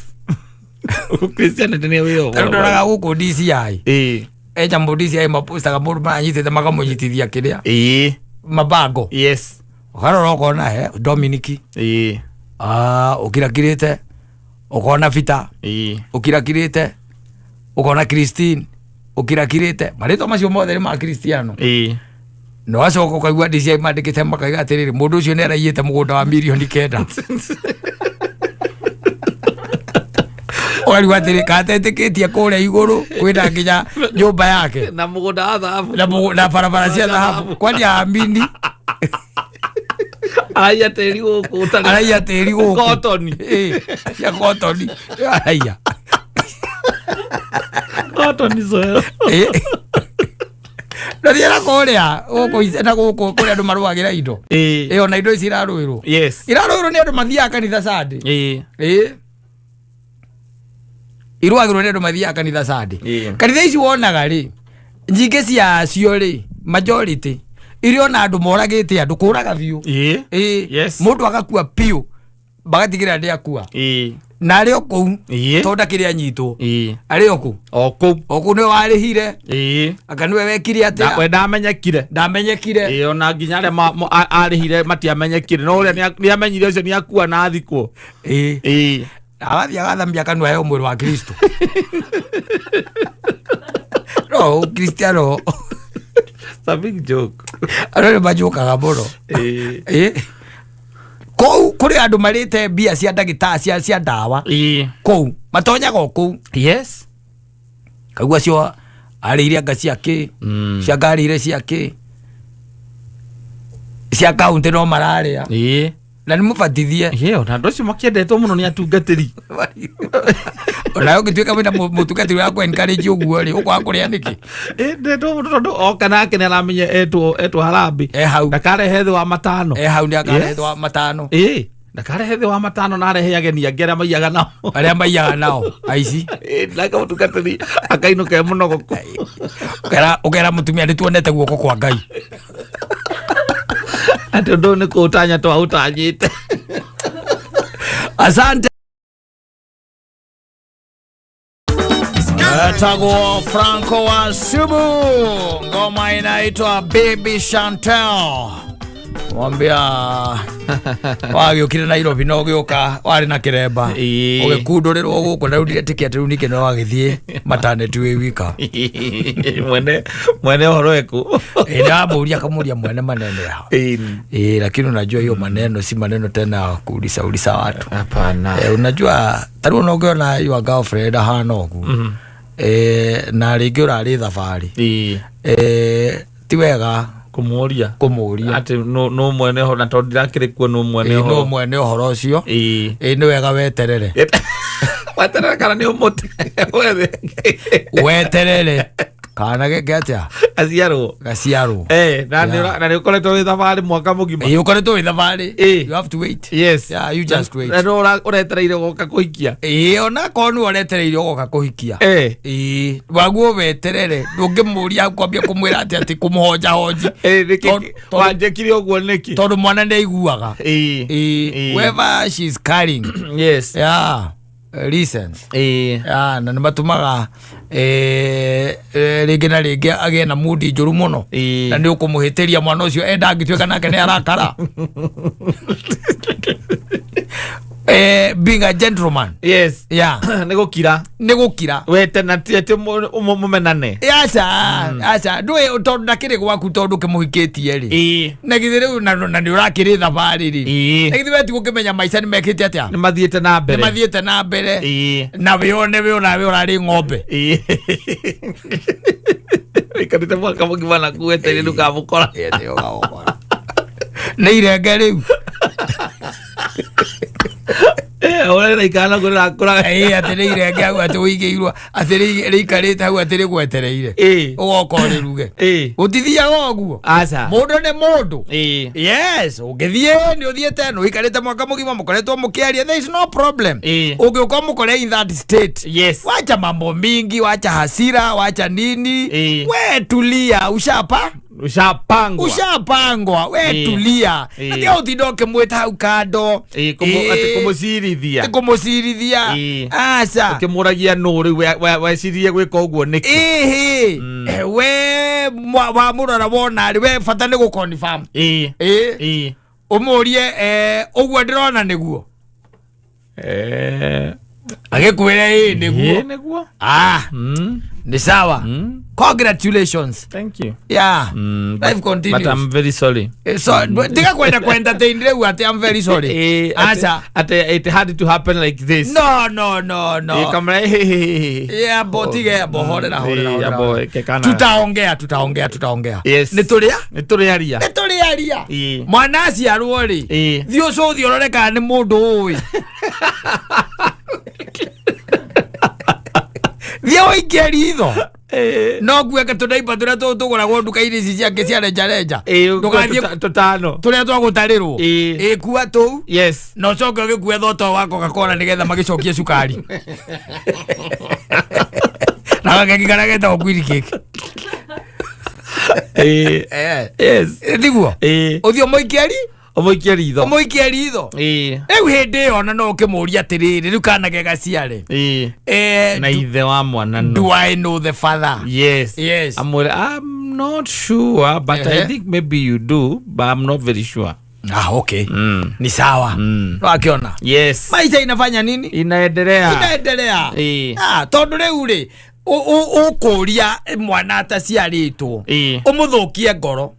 Christianity nĩ a way of Tarĩu ndoraga gũkũ DCI. Enyamũ DCI mapostaga mũndũ maranyitĩte makamũnyitithia kĩrĩa. Mabango. Yes. Ũkarora ũkona he Dominic. Ũkirakirĩte ũkona Peter. Ũkirakirĩte ũkona Christine. Ũkirakirĩte marĩtwa macio mothe nĩ ma Kristiano. Na wacoka ũkaigua DCI mandĩkĩte makaiga atĩrĩrĩ, mũndũ ũcio nĩ araiyĩte mũgũnda wa mirioni 9. Ũkarigwo atĩrĩ, katetĩkĩtie kũrĩa igũrũ kwĩna nginya nyũmba yake. Na mũgũnda wa thahabu. Na barabara cia thahabu. Kwani aamini? Araiya tĩri gũkũ ũtarĩ. Araiya tĩri gũkũ. Kotoni. Ya kotoni. Araiya. Kotoni soil. Na thiĩ na kũrĩa, gũkũ na gũkũ kũrĩa andũ marũagĩra indo. Ona indo ici irarũĩrwo. Yes. Irarũĩrwo nĩ andũ mathiaga kanitha Sunday. Irũagĩrwo nĩ andũ mathiaga kanitha Sunday. Kanitha ici wonaga rĩ, nyingĩ ciacio rĩ, majority, irĩ ona andũ moragĩte andũ, kũraga biũ. Yes. Mũndũ agakua biũ, magatigĩrĩra nĩ akua. Na arĩ o kũu, tondũ ndakĩrĩ anyitwo. Arĩ o kũu. O kũu. O kũu nĩwe warĩhire. Anga nĩwe wekire atĩa? We ndamenyekire. Ndamenyekire. Ona nginya arĩa arĩhire matiamenyekire. No ũrĩa nĩamenyire ũcio nĩakua na athikwo. Agathiĩ agathamia kanua heo mwĩrĩ wa Kristo. No, Kristiano. It's a big joke. Andũ nĩ manjũkaga mũno. Kũu kũrĩ andũ marĩte mbia cia ndagĩtarĩ cia ndawa. Kũu matonyaga o kũu. Yes. Kaigua acio arĩire anga cia kĩ, cia ngarĩire cia kĩ, cia kaunti no mararĩa. Na nĩ mũbatithie. Ona andũ acio makĩendetwo mũno nĩ atungatĩri. Ona ũngĩtuĩka wĩna mũtungatĩri wa kũ encourage ũguo rĩ, ũkwaga kũrĩa nĩkĩ? Ndetwo mũno tondũ oka nake nĩ aramenya etwo harambĩ. E hau. Ndakarehe thĩ wa matano. E hau nĩ akarehe thĩ wa matano. Ndakarehe thĩ wa matano na arehe ageni angĩ arĩa maiyaga nao. Arĩa maiyaga nao, aici. Nake mũtungatĩri akainũka e mũnogoku. Ũkera mũtumia nĩ tuonete guoko kwa Ngai. Atĩ ũndũ ũyũ nĩ kũũtanya twaũtanyĩte. Asante. Tagwo Franco wa Subu, ngoma inaitwa Baby Chantel. Mwambia wagĩũkire Nairobi na ũgĩũka warĩ na kĩremba. Ũgĩkundũrĩrwo gũkũ na rĩu ndiretĩkia atĩ rĩu ningĩ no wagĩthiĩ maternity wĩ wika. Mwene ũhoro eku. Ndamũria akamũria mwene maneno yao. Lakini unajua hiyo maneno si maneno tena ya kuuliza uliza watu. Hapana. Unajua tarĩu ona ũngĩona your girlfriend ahana ũguo. Na rĩngĩ ũrarĩ thabarĩ. Ti wega Kũmũria. Kũmũria. Atĩ no mwene ũhoro, na tondũ ndirakĩrĩ kuo no mwene No ũhoro. mwene ũhoro ũcio. Nĩ wega weterere. Weterere kana nĩ ũmũte? Wethe. Weterere. Kana geke atia? Aciarwo. Gaciarwo. Na nĩ na nĩ ũkoretwo wĩ thabarĩ mwaka mũgima. Ũkoretwo wĩ thabarĩ. You have to wait. Yes. Yeah, you just wait. Na no ũretereire gũka kũhikia. Ĩĩ, ona korwo nĩwe ũretereire ũgoka kũhikia. Ĩĩ, waguo weterere, ndũngĩmũria kwambia kũmwĩra atĩ atĩ kũmũhonja honji. Nĩkĩ wanjĩkire ũguo nĩkĩ? Tondũ mwana nĩ aiguaga. Ĩĩ. Whoever she's carrying. Yes. Yeah. Reasons. Yeah, na nĩ matũmaga rĩngĩ na rĩngĩ agĩe na mundi njũru mũno. Na nĩ ũkũmũhĩtĩria mwana ũcio enda angĩtuĩka nake nĩ arakara. Being a gentleman. Yes. Yeah. Nĩ gũkira. Nĩ gũkira. Wete na ti atĩ mũmenane. Aca, aca, ndũĩ tondũ ndakĩrĩ gwaku tondũ ũkĩmũhikĩtie rĩ. Na githĩ rĩu na nĩ ũrakĩrĩ thabarĩ rĩ. Na githĩ we ti gũkĩmenya maica nĩ mekĩte atĩa? Nĩ mathiĩte na mbere. Nĩ mathiĩte na mbere. Na wĩone we onawe ũrarĩ ng'ombe. Wĩikarĩte mwaka mũgima na kuweteire ndũkamũkora. Nĩ Nĩ irenge rĩu. Ũrĩa rĩraikara naguo rĩrakũra. Atĩ nĩ irenge hau atĩ ũigĩirwo, atĩ rĩikarĩte hau atĩ rĩgwetereire. Ũgoka ũrĩruge. Gũtithiaga ũguo. Aca. Mũndũ nĩ mũndũ. Yes, ũngĩthiĩ nĩ ũthiĩte, nĩ ũikarĩte mwaka mũgima mũkoretwo mũkĩaria, there is no problem. Ũngĩũka mũkore in that state. Yes. Wacha mambo mingi, wacha hasira, wacha nini. We tulia, ushapa? Ushapangwa. Ushapangwa, we tulia. Na tiga ũtinde ũkĩmwĩta hau kando. Atĩ kũmũcirithia. Kũmũcirithia. Aca. Ũkĩmũragia nũ rĩu wecirie gwĩka ũguo nĩkĩ? Ĩhĩ. We wamũrora wona rĩ, we bata nĩ gũ-confirm. Ũmũrie ũguo ndĩrona nĩguo. Agĩkwĩre ĩĩ nĩguo. Ĩĩ nĩguo. Ni sawa. Congratulations. Thank you. Yeah. Life continues. But I'm very sorry. So, tiga kwenda ku entertain rĩu atĩ I'm very sorry. Acha. Ate it had to happen like this. No, no, no, no. Kamera. Yeah, bo tige bo horera horera. Yeah, bo kekana. Tutaongea, tutaongea, tutaongea. Yes. Nĩ tũrĩa? Nĩ tũrĩaria. Nĩ tũrĩaria. Mwana aciarwo rĩ. Thiĩ ũcũthi ũrore kana nĩ mũndũ ũĩ. Thiĩ ũikie ritho. No kueke tũnaiba tũrĩa tũgũragwo nduka-inĩ ici ciake cia rejareja. Ndũgathiĩ tũtano. Tũrĩa twa gũtarĩrwo. Kua tũu. Yes. Na ũcoke ũgĩkue thota wa Coca-Cola nĩgetha magĩcokie cukari. Na gakeki karĩa getagwo Queen Cake. Yes. Thiguo? Ũthiĩ ũmũikie ri? Ũmũikie ritho. Ũmũikie ritho. Rĩu hĩndĩ ĩyo ona no ũkĩmũrie atĩrĩrĩ, rĩu kana ke gaciare. Na ithe wa mwana no. Do I know the father? Yes. Yes. I'm not sure, but I think maybe you do, but I'm not very sure. Ah, okay. Ni sawa. Wakiona. Yes. Maisha inafanya nini? Inaendelea. Inaendelea. Tondũ rĩu rĩ, ũkũria mwana ataciarĩtwo. Ũmũthũkie ngoro.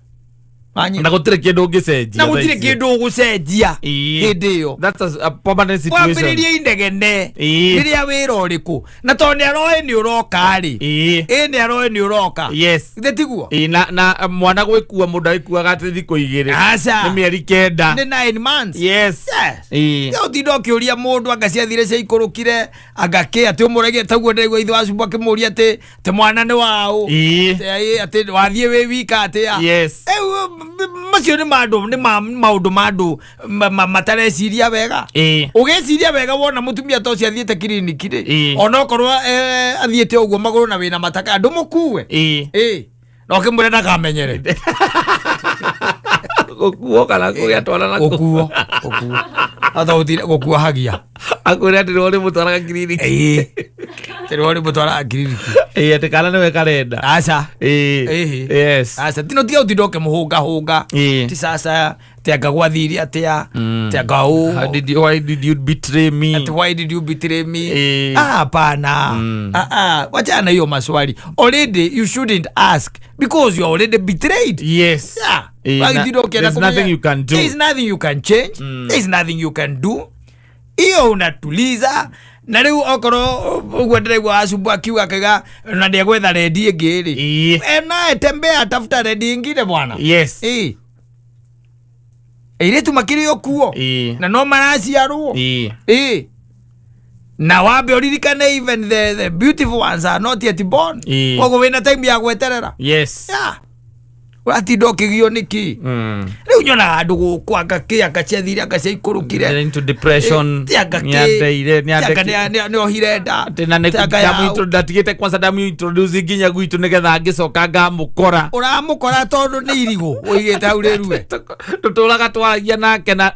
Na gũtirĩ kĩndũ ũngĩcenjia. Na gũtirĩ kĩndũ ũgũcenjia hĩndĩ ĩyo. That's a permanent situation. Wambĩrĩrie inegene. Rĩrĩa wĩra ũrĩkũ. Na tondũ nĩ aroĩ nĩ ũroka rĩ. Nĩ aroĩ nĩ ũroka. Yes. Githĩ tiguo? Na mwana gwĩkua mũndũ agĩkuaga atĩ thikũ igĩrĩ. Aca. Nĩ mĩeri 9. Nĩ 9 months. Yes. Yes. Ũtinda ũkĩũria mũndũ anga ciathire ciaikũrũkire, anga kĩ, atĩ ũmũragie taguo ndĩraigua ithe wa Cumbũ akĩmũria atĩ mwana nĩ waũ. Atĩ wathiĩ wĩ wika atĩa. Yes. Macio nĩ maũndũ, nĩ maũndũ ma andũ matareciria wega. Ũgĩciria wega wona mũtumia ta ũcio athiĩte kiriniki rĩ, onokorwo athiĩte ũguo magũrũ na wĩna mataka, ndũmũkue. Na ũkĩmwĩra ndakamenyere. Gũkuo kana kũgĩa twana nakuo. Gũkuo, gũkuo. Ata gũtirĩ gũkuohagia. Akwĩra atĩ nĩwe ũrĩmũtwaraga kiriniki. Atĩ nĩwe ũrĩmũtwaraga kiriniki. Atĩ kana nĩwe karenda. Aca. Yes. Aca, tino tiga ũtinde ũkĩmũhũngahũnga. Ti sasa, ti anga gwathire atĩa, ti anga ũ. How did you, why did you betray me? Ati why did you betray me? Hapana. Wachana na hiyo maswali. Already you shouldn't ask because you are already betrayed. Yes. Yeah. There's nothing you can do. There is nothing you can change. There is nothing you can do. Hiyo unatuliza. Na rĩu okorwo ũguo ndĩraigua Acumbũ akiuga akauga na ndĩegwetha rendi ĩngĩ rĩ. Naye tembea tafuta rendi ingine bwana. Yes. Airĩtu makĩrĩ o kuo. Na no maraciarwo. Na wambe ũririkane even the beautiful ones are not yet born. Koguo wĩna time ya gweterera. Yeah. Ũratinda ũkĩgio nĩkĩ? Rĩu nyonaga andũ gũkũ, anga kĩ, anga ciathire, anga ciaikũrũkire. Into depression. Ti anga kĩ. Nĩandeire, Ti anga nĩohire nda. Atĩ na Ti anga yaũ. Ndatigĩte kwanza ndamu-introduce nginya gwitũ nĩgetha ngĩcoka ngamũkora. Ũramũkora tondũ nĩ irigũ ũigĩte hau rĩrue. Tũtũraga twaragia nake na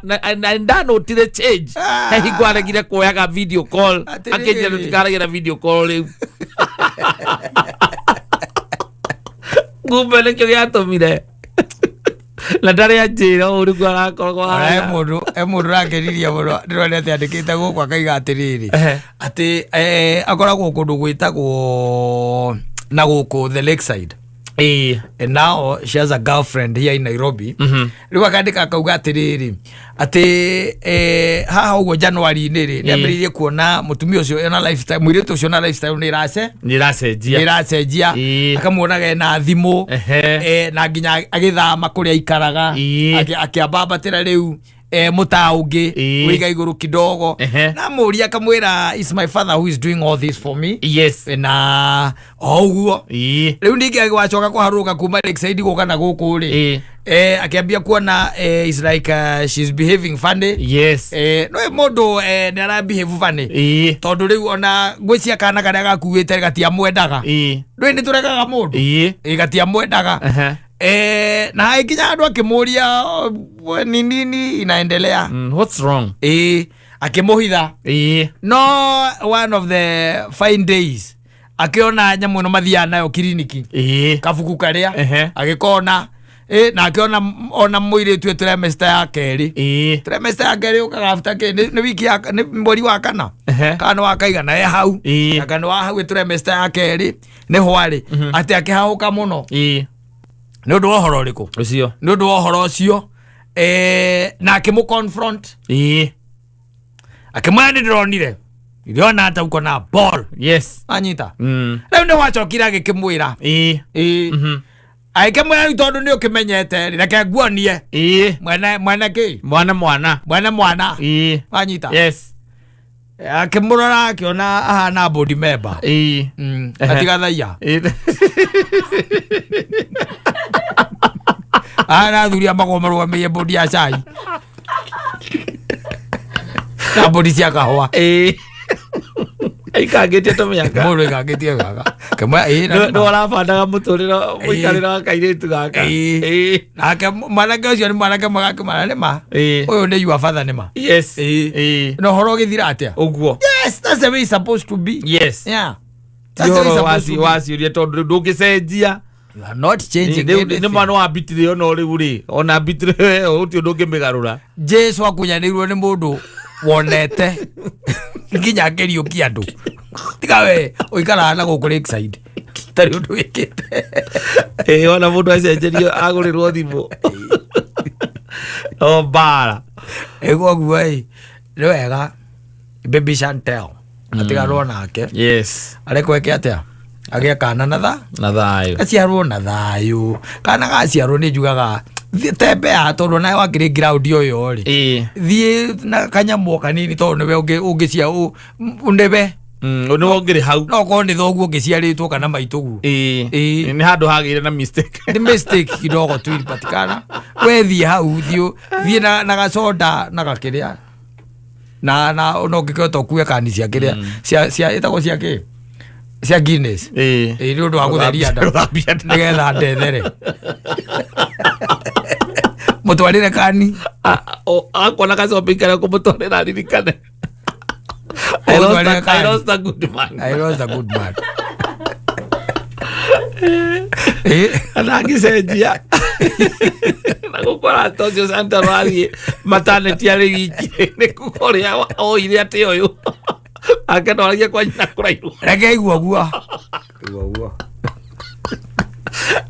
ndanotire change. He hingo aregire kuoyaga video call. Atĩrĩrĩ. Akĩnjĩra tũtikaragia video call rĩu. Kumbe nĩkĩo gĩatũmire na ndarĩ anjĩra ũũ nĩguo arakoragwo Ona he ahana. mũndũ ũrakenirie mũno, ndĩrona atĩ andĩkĩte gũkũ akaiga atĩrĩrĩ, atĩ akoragwo kũndũ gwĩtagwo na gũkũ the Lakeside. And now she has a girlfriend here in Nairobi. Rĩu akandĩka akauga atĩrĩrĩ, atĩ haha ũguo January-inĩ rĩ, nĩambĩrĩirie kuona mũtumia ũcio ena lifestyle, mũirĩtu ũcio na lifestyle nĩ ĩrace Nĩracenjia. nĩ ĩracenjia. Akamuonaga ena thimũ, na nginya agĩthama kũrĩa aikaraga, akĩambambatĩra rĩu mũtaa ũngĩ wĩiga igũrũ kidogo. Na mũria akamwĩra, is my father who is doing all this for me. Na o ũguo rĩu ningĩ agĩwacoka kũharũrũka kuma Lakeside gũka na gũkũ rĩ, akĩambia kuona is like she's behaving funny. No mũndũ nĩ ara behave funny. Tondũ rĩu ona ngwĩcia kana karĩa gakuĩte gatiamwendaga. Ndũĩ nĩ tũregaga mũndũ. Gatiamwendaga. Na nginya andũ akĩmũria, oh, ni nini inaendelea? What's wrong? Akĩmũhitha. No one of the fine days akĩona nyamũ ĩno mathiaga nayo kiriniki, kabuku karĩa, agĩkona, na akĩona ona mũirĩtu trimester ya kerĩ. Trimester ya kerĩ ũkaga after kĩ, nĩ wiki ya, nĩ mweri wa kana. Kana nĩ wa kaigana e hau. Anga nĩ wa hau trimester ya kerĩ nĩ hwarĩ. Atĩ akĩhahũka mũno. Nĩ ũndũ wa ũhoro ũrĩkũ? Ũcio. Nĩ ũndũ wa ũhoro ũcio, na akĩmũ confront. Akĩmwĩra nĩ ndĩronire. Niliona hata uko na ball. Anyita. Rĩu nĩ wacokire agĩkĩmwĩra. Agĩkĩmwĩra rĩu tondũ nĩ ũkĩmenyete rĩ, reke nguonie. Mwene, mwene kĩ? Mwana mwana. Mwene mwana. Anyita. Akĩmũrora akĩona ahana board member. Atigathaia. Ahana athuri a magũrũ marũgamĩire board ya cai. Na board cia kahũa. Aikangĩtie tũmĩaka. Mũndũ aikangĩtie mĩaka. Kĩmwe, na Nĩ nĩ ma. ũrabandaga mũtũrĩre, mũikarĩre wa kairĩtu gaka. Nake mwanake ũcio nĩ mwanake mwega akĩmwĩra nĩ ma. Ũyũ nĩ your father nĩ ma. Na ũhoro ũgĩthira atĩa? Ũguo. Yes, that's the way it's supposed to be. Yeah. Ti That's the way it's ũhoro supposed to be. wa ciũria tondũ ndũngĩcenjia. You are not changing Rĩu anything. nĩ mwana wa mbitire ona rĩu rĩ, ona mbitire ĩyo gũtirĩ ũndũ ũngĩmĩgarũra. Jesu akunyanĩirwo nĩ mũndũ wonete nginya akĩriũkia andũ. Tiga we ũikaraga na gũkũ Lakeside. Tarĩ ũndũ wĩkĩte. Ona mũndũ acenjerio agũrĩrwo thimũ. O mbara. Koguo ĩ, nĩ wega Baby Chantel atigarwo nake. Arekwo eke atĩa? Agĩe kana na tha? Na thayũ. Gaciarwo na thayũ. Kana gaciarwo nĩ njugaga, thiĩ tembea tondũ nawe wakĩrĩ ground ũyũ rĩ. Thiĩ na kanyamũ kanini tondũ nĩwe nĩwe. Nĩwe ũngĩrĩ hau. No korwo nĩ thoguo ũngĩciarĩtwo kana maitũguo. Nĩ handũ hagĩire na mistake. Nĩ mistake kidogo tu ilipatikana. We thiĩ hau, thiĩ na gacoda na gakĩrĩa. Na no ũngĩkĩhota ũkue kani cia kĩrĩa, cia, ĩtagwo cia kĩ? Cia Guinness. Nĩ ũndũ wa gũtheria nda. Gũthambia nda. Nĩgetha ndethere. Mũtwarĩre kani. Akuona gacobi karĩa kũmũtwarĩra aririkane. Mũtwarĩre I kani. lost a good man. I lost a good man. Ana angĩcenjia. Na gũkora ta ũcio Santa athiĩ maternity arĩ wiki nĩ kuga ũrĩa oire atĩ ũyũ. Ake no aragia kwa nyina kũraihu. Reke aigua guo.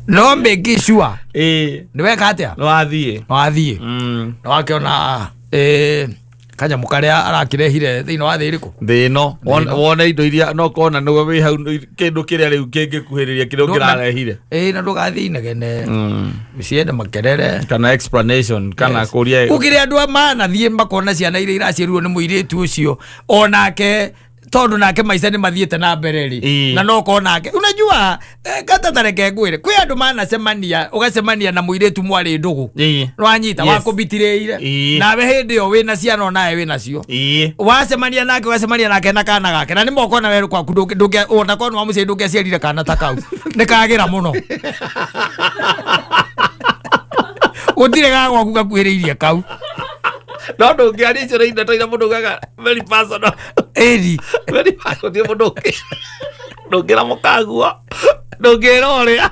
No make sure. Nĩ weka atĩa? Nĩ wathiĩ. Nĩ wathiĩ. Nĩ wakĩona, kanyamũ karĩa arakĩrehire thĩinĩ wa thĩ ĩrĩkũ? Thĩ ĩno. Wone indo iria, no kona nĩwe wĩ hau, kĩndũ kĩrĩa rĩu kĩngĩkuhĩrĩria kĩrĩa ũngĩrarehire. Na ndũgathiĩ inegene. Ciende makerere. Kana explanation, kana kũria. Gũkĩrĩ andũ a manathiĩ makona ciana iria iraciarirwo nĩ mũirĩtu ũcio, onake Tondu nake maica nĩ mathiĩte na mbere rĩ, na no korwo nake unajua, kata tareke ngwĩre, kwĩ andũ manacemania, ũgacemania na mũirĩtu mwarĩ ndũgũ, nwanyita, wakũbitirĩire, nawe hĩndĩ ĩyo wĩna ciana, onawe wĩna cio. Wacemania nake, ũgacemania nake na kana gake, na nĩ mokona we kwaku ona korwo nĩ wa mũciĩ, ndũngĩaciarire kana ta kau, nĩ kagĩra mũno, gũtirĩ ga gwaku gakuhĩrĩirie kau. No ndũngĩaria icio nĩ ndeto iria mũndũ ugaga very personal. Ĩni. Very personal, gũtirĩ mũndũ ũngĩ, ndũngĩra mũkaguo, ndũngĩra ũrĩa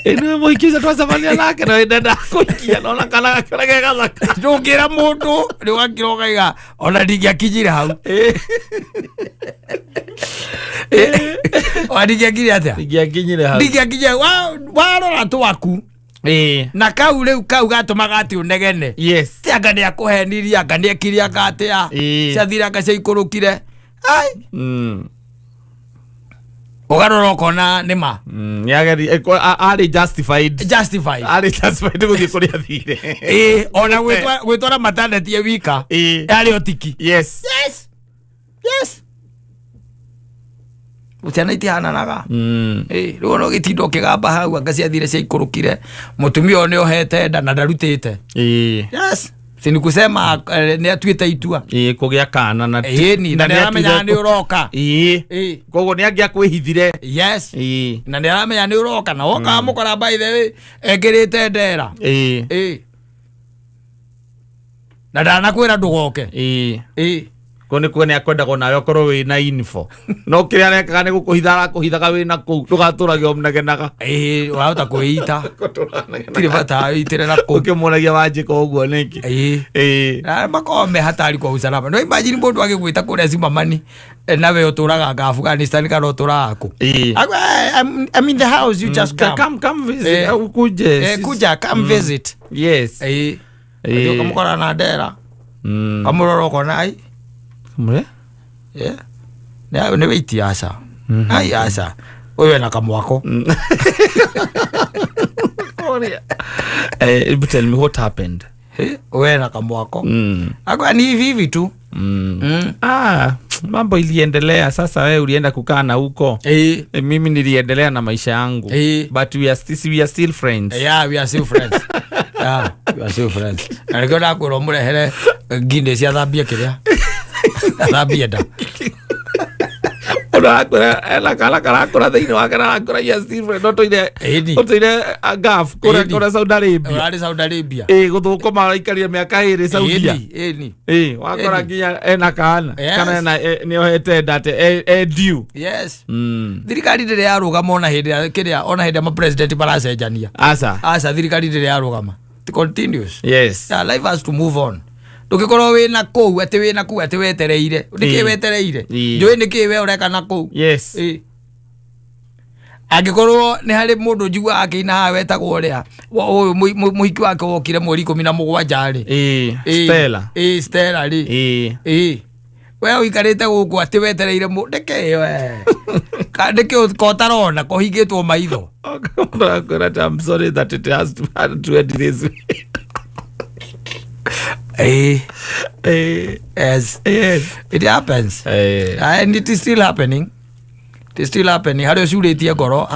ĩnĩ mũhiki ũcio twacemania nake na ndenda kũhikia, nona kana gake ũrĩa ge gathaka. Ndũngĩra mũndũ nĩ ũgakira ũkaiga ona ndingĩakinyire hau, ona ndingĩakinyire atĩa? Ndingĩakinyire hau. Ndingĩakinyire warora twaku na kau rĩu kau gatũmaga atĩ ũnegene. Ti anga nĩ akũhenirie, anga nĩ ekire, anga atĩa, ciathire, anga ciaikũrũkire. Ai, ũgarora ũkona nĩ ma. Nĩageri arĩ justified. Justified. Arĩ justified gũthiĩ kũrĩa athire. Ĩĩ, ona gwĩtwara maternity wika yarĩ otiki. Yes, ciana itihananaga. Ĩĩ, rĩu ona ũgĩtinda ũkĩgamba hau anga ciathire ciaikũrũkire, mũtumia ũyũ nĩ ohete nda na ndarutĩte. Yes, si ni kusema nĩ atuĩte itua. Ĩĩ, kũgĩa kana na Ĩni, na nĩ aramenya nĩ ũroka. Koguo nĩ angĩakwĩhithire. Na nĩ aramenya nĩ ũroka, na woka mũkora, by the way, ekĩrĩte ndera. Ĩĩ, na ndanakwĩra ndũgoke. Ko nĩ kuo nĩ akwendagwo nawe ũkorwo wĩna info, no kĩrĩa arekaga nĩ gũkũhitha, arakũhithaga wĩna kũu ndũgatũrage ũmnegenaga. Ĩĩ, wahota kwĩita, tirĩ bata wĩitĩre na kũu. Ũkĩmuonagia wanjĩka ũguo nĩkĩ? Na makoragwo me hatari kwa usalama. No imagine mũndũ agĩgwĩta kũrĩa Zimmerman, nawe ũtũraga anga Afghanistan kana ũtũraga kũ. I'm in the house, you just come. Come, come visit. Ukuje. Kuja, come visit. Ũkamũkora na ndera, kamũrora ũkona ai. Mure? Yeah. Nĩ wĩiti, aca, ai, aca, ũyũ ena kamwako. Tell me what happened. Ũyũ ena kamwako. Akwa ni hivi hivi tu. Ah, mambo iliendelea. Sasa wewe ulienda kukaa na huko. Mimi niliendelea na maisha yangu. But we are still friends. Yeah, we are still friends. Yeah, we are still friends. Na nĩkĩo ndakwĩra ũmũrehere Guinness athambie kĩrĩa. Athambie nda. Ũrakora ena kana karakũra thĩinĩ wake na arakũra, you are still friends. No tũire ũtũire Gulf kũrĩa, kũrĩa Saudi Arabia. Ũrarĩ Saudi Arabia. Ĩĩ, gũthũkũma araikarire mĩaka 2 Saudia. Ĩni. Ĩĩ, wakora nginya ena kana kana ena nĩ ohete nda atĩ e due. Thirikari ndĩrĩ yarũgama ona hĩndĩ ya kĩrĩa, ona hĩndĩ ya mapresident maracenjania. Aca. Aca, thirikari ndĩrĩ yarũgama. It continues. Yeah, life has to move on. Ndũngĩkorwo wĩna kũu atĩ wĩna kũu atĩ wetereire. Nĩkĩ wetereire? Njũĩ nĩkĩ we ũreka na kũu. Angĩkorwo nĩ harĩ mũndũ njiguaga akĩina haha wetagwo ũrĩa ũyũ mũhiki wake wokire mweri 17 rĩ. Stella. Ĩĩ, Stella rĩ. Ĩĩ, we ũikarĩte gũkũ atĩ wetereire ndĩkĩ we? Nĩkĩ ko ũtarona kũhingĩtwo maitho? Ũrakwĩra atĩ, I'm sorry that it has to, had to end this way. Yes. It happens. And it is still happening, it is still happening. Harĩa ũcurĩtie ngoro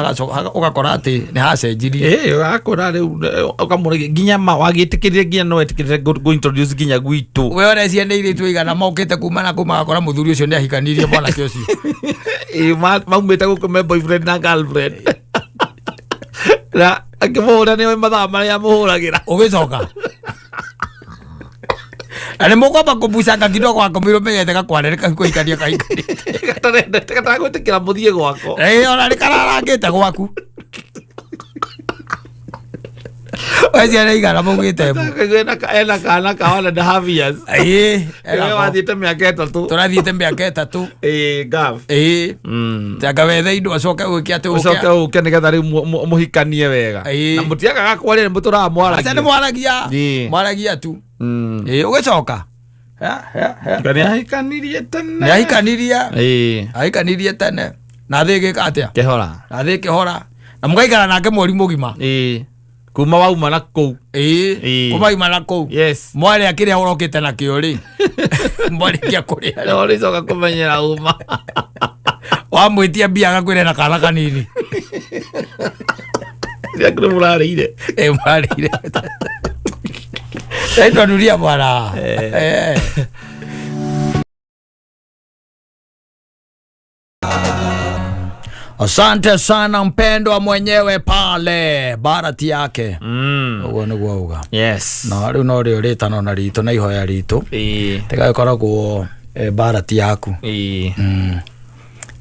ũgakora atĩ nĩ hacenjirie. Ĩĩ, ũgakora rĩu ũkamũragia nginya ma wagĩtĩkĩrire, nginya no wetĩkĩrire go introduce nginya gwitũ. We ũrecia nĩ irĩtu igana mokĩte kuma na kuma, agakora mũthuri ũcio nĩ ahikanirie mwanake ũcio. Ĩĩ, maumĩte gũkũ me boyfriend na girlfriend, na akĩmũhũra nĩ mathaa marĩa amũhũragĩra. Ũgĩcoka na nĩ mũkwamba kũbucanga kidogo, akomirwo menyete gakware nĩ kũhikania kahikanĩte. Gatarendete, gataragwĩtĩkĩra mũthiĩ gwako. Ĩĩ, ona nĩ kararangĩte gwaku, we ciana igana maugĩte mbu. Ena kana ka 1.5 years. We wathiĩte mĩaka 3. Tũrathiĩte mĩaka 3. Ĩĩ, Gulf. Ĩĩ, anga wethe indo acoke gwĩke atĩ ũcoke ũke nĩgetha rĩu mũhikanie wega. Na mũtiagaga kwaria, nĩ mũtũraga aca nĩ mwaragia. Mwaragia. Mwaragia tu. Ĩĩ, ũgĩcoka. Nga nĩ ahikanirie tene. Nĩ ahikanirie. Ahikanirie tene na thĩ ĩgĩka atĩa? Kĩhora. Na thĩ ĩkĩhora na mũgaikara nake mweri mũgima. Kuma wauma na kũu. Ĩĩ. Ĩĩ. Kuma ima na kũu. Yes. Mwarĩa kĩrĩa ũrokĩte nakĩo rĩ, mwarĩkia kũrĩa rĩ, Ũrĩcoka kũmenyera uma. Wamwĩtia mbia agakwĩra na kana kanini. Ciaku nĩ mũrarĩire. Ĩ, mwarĩire. Naitwa dunia bwana. Eh. Asante sana mpendwa mwenyewe pale barati yake. Ũguo nĩguo auga. Yes. Na rĩu no rĩo rĩtano na ritũ na ihoya ritũ. Ĩĩ. Tigagĩkoragwo barati yaku. Ĩĩ.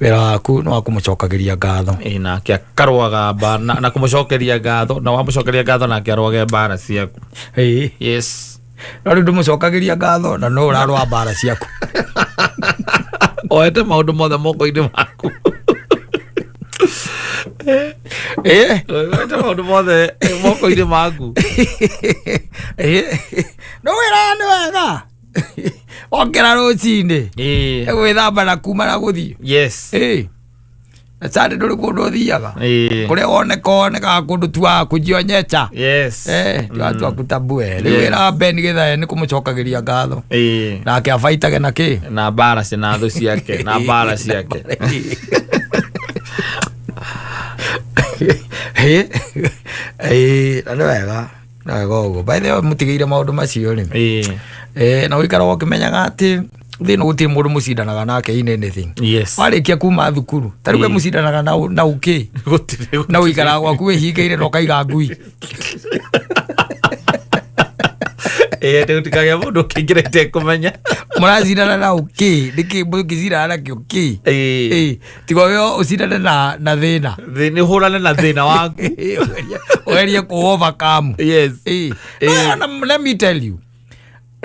Wĩra waku nĩ wa kũmũcokagĩria ngatho. Ĩĩ, nake akarũaga mbara na kũmũcokeria ngatho, na wamũcokeria ngatho nake arũage mbara ciaku. Ĩĩ. Yes. No rĩu ndũmũcokagĩria ngatho na no ũrarũa mbara ciaku. Oete maũndũ mothe moko-inĩ maku. Ĩĩ. Oete maũndũ mothe moko-inĩ maku. Ĩĩ. No wĩra nĩ wega. Okĩra rũcinĩ. Ĩĩ. Gwĩthamba na kuma na gũthiĩ. Yes. Ĩĩ. Na Sunday ndũrĩ kũndũ ũthiaga. Ĩĩ. Kũrĩa woneka wonekaga kũndũ tu wa kũjionyecha. Yes. Eh, watu akutambue. Rĩu Yes. wĩra wa Ben Githae nĩ kũmũcokagĩria ngatho. Ĩĩ. Nake abaitage na kĩ? Na mbara cia na thũ ciake, na mbara ciake. Ĩĩ. Ĩĩ, na nĩ wega. Nĩ wega ũguo. By the way, mũtigĩire maũndũ macio rĩ. Ĩĩ. Eh, na ũikaraga ũkĩmenyaga atĩ thĩ ĩno gũtirĩ mũndũ mũcindanaga nake in anything. Yes. Warĩkia kuma thukuru, ta rĩu we Ĩĩ. mũcindanaga na na ũkĩ? Gũtirĩ. Na ũikaraga gwaku wĩhingĩire na ũkaiga ngui. Ĩĩ, atĩ gũtikagĩa mũndũ ũkĩingĩra itekũmenya. Mũracindana na ũkĩ? Nĩkĩ mũngĩcindana nakĩo kĩ? Ĩĩ. Ĩĩ, tiga we ũcindane na thĩna. Nĩ ũhũrane na thĩna waku. Ũgerie kũ overcome. Yes. Ĩĩ. Ĩĩ. No, no, let me tell you,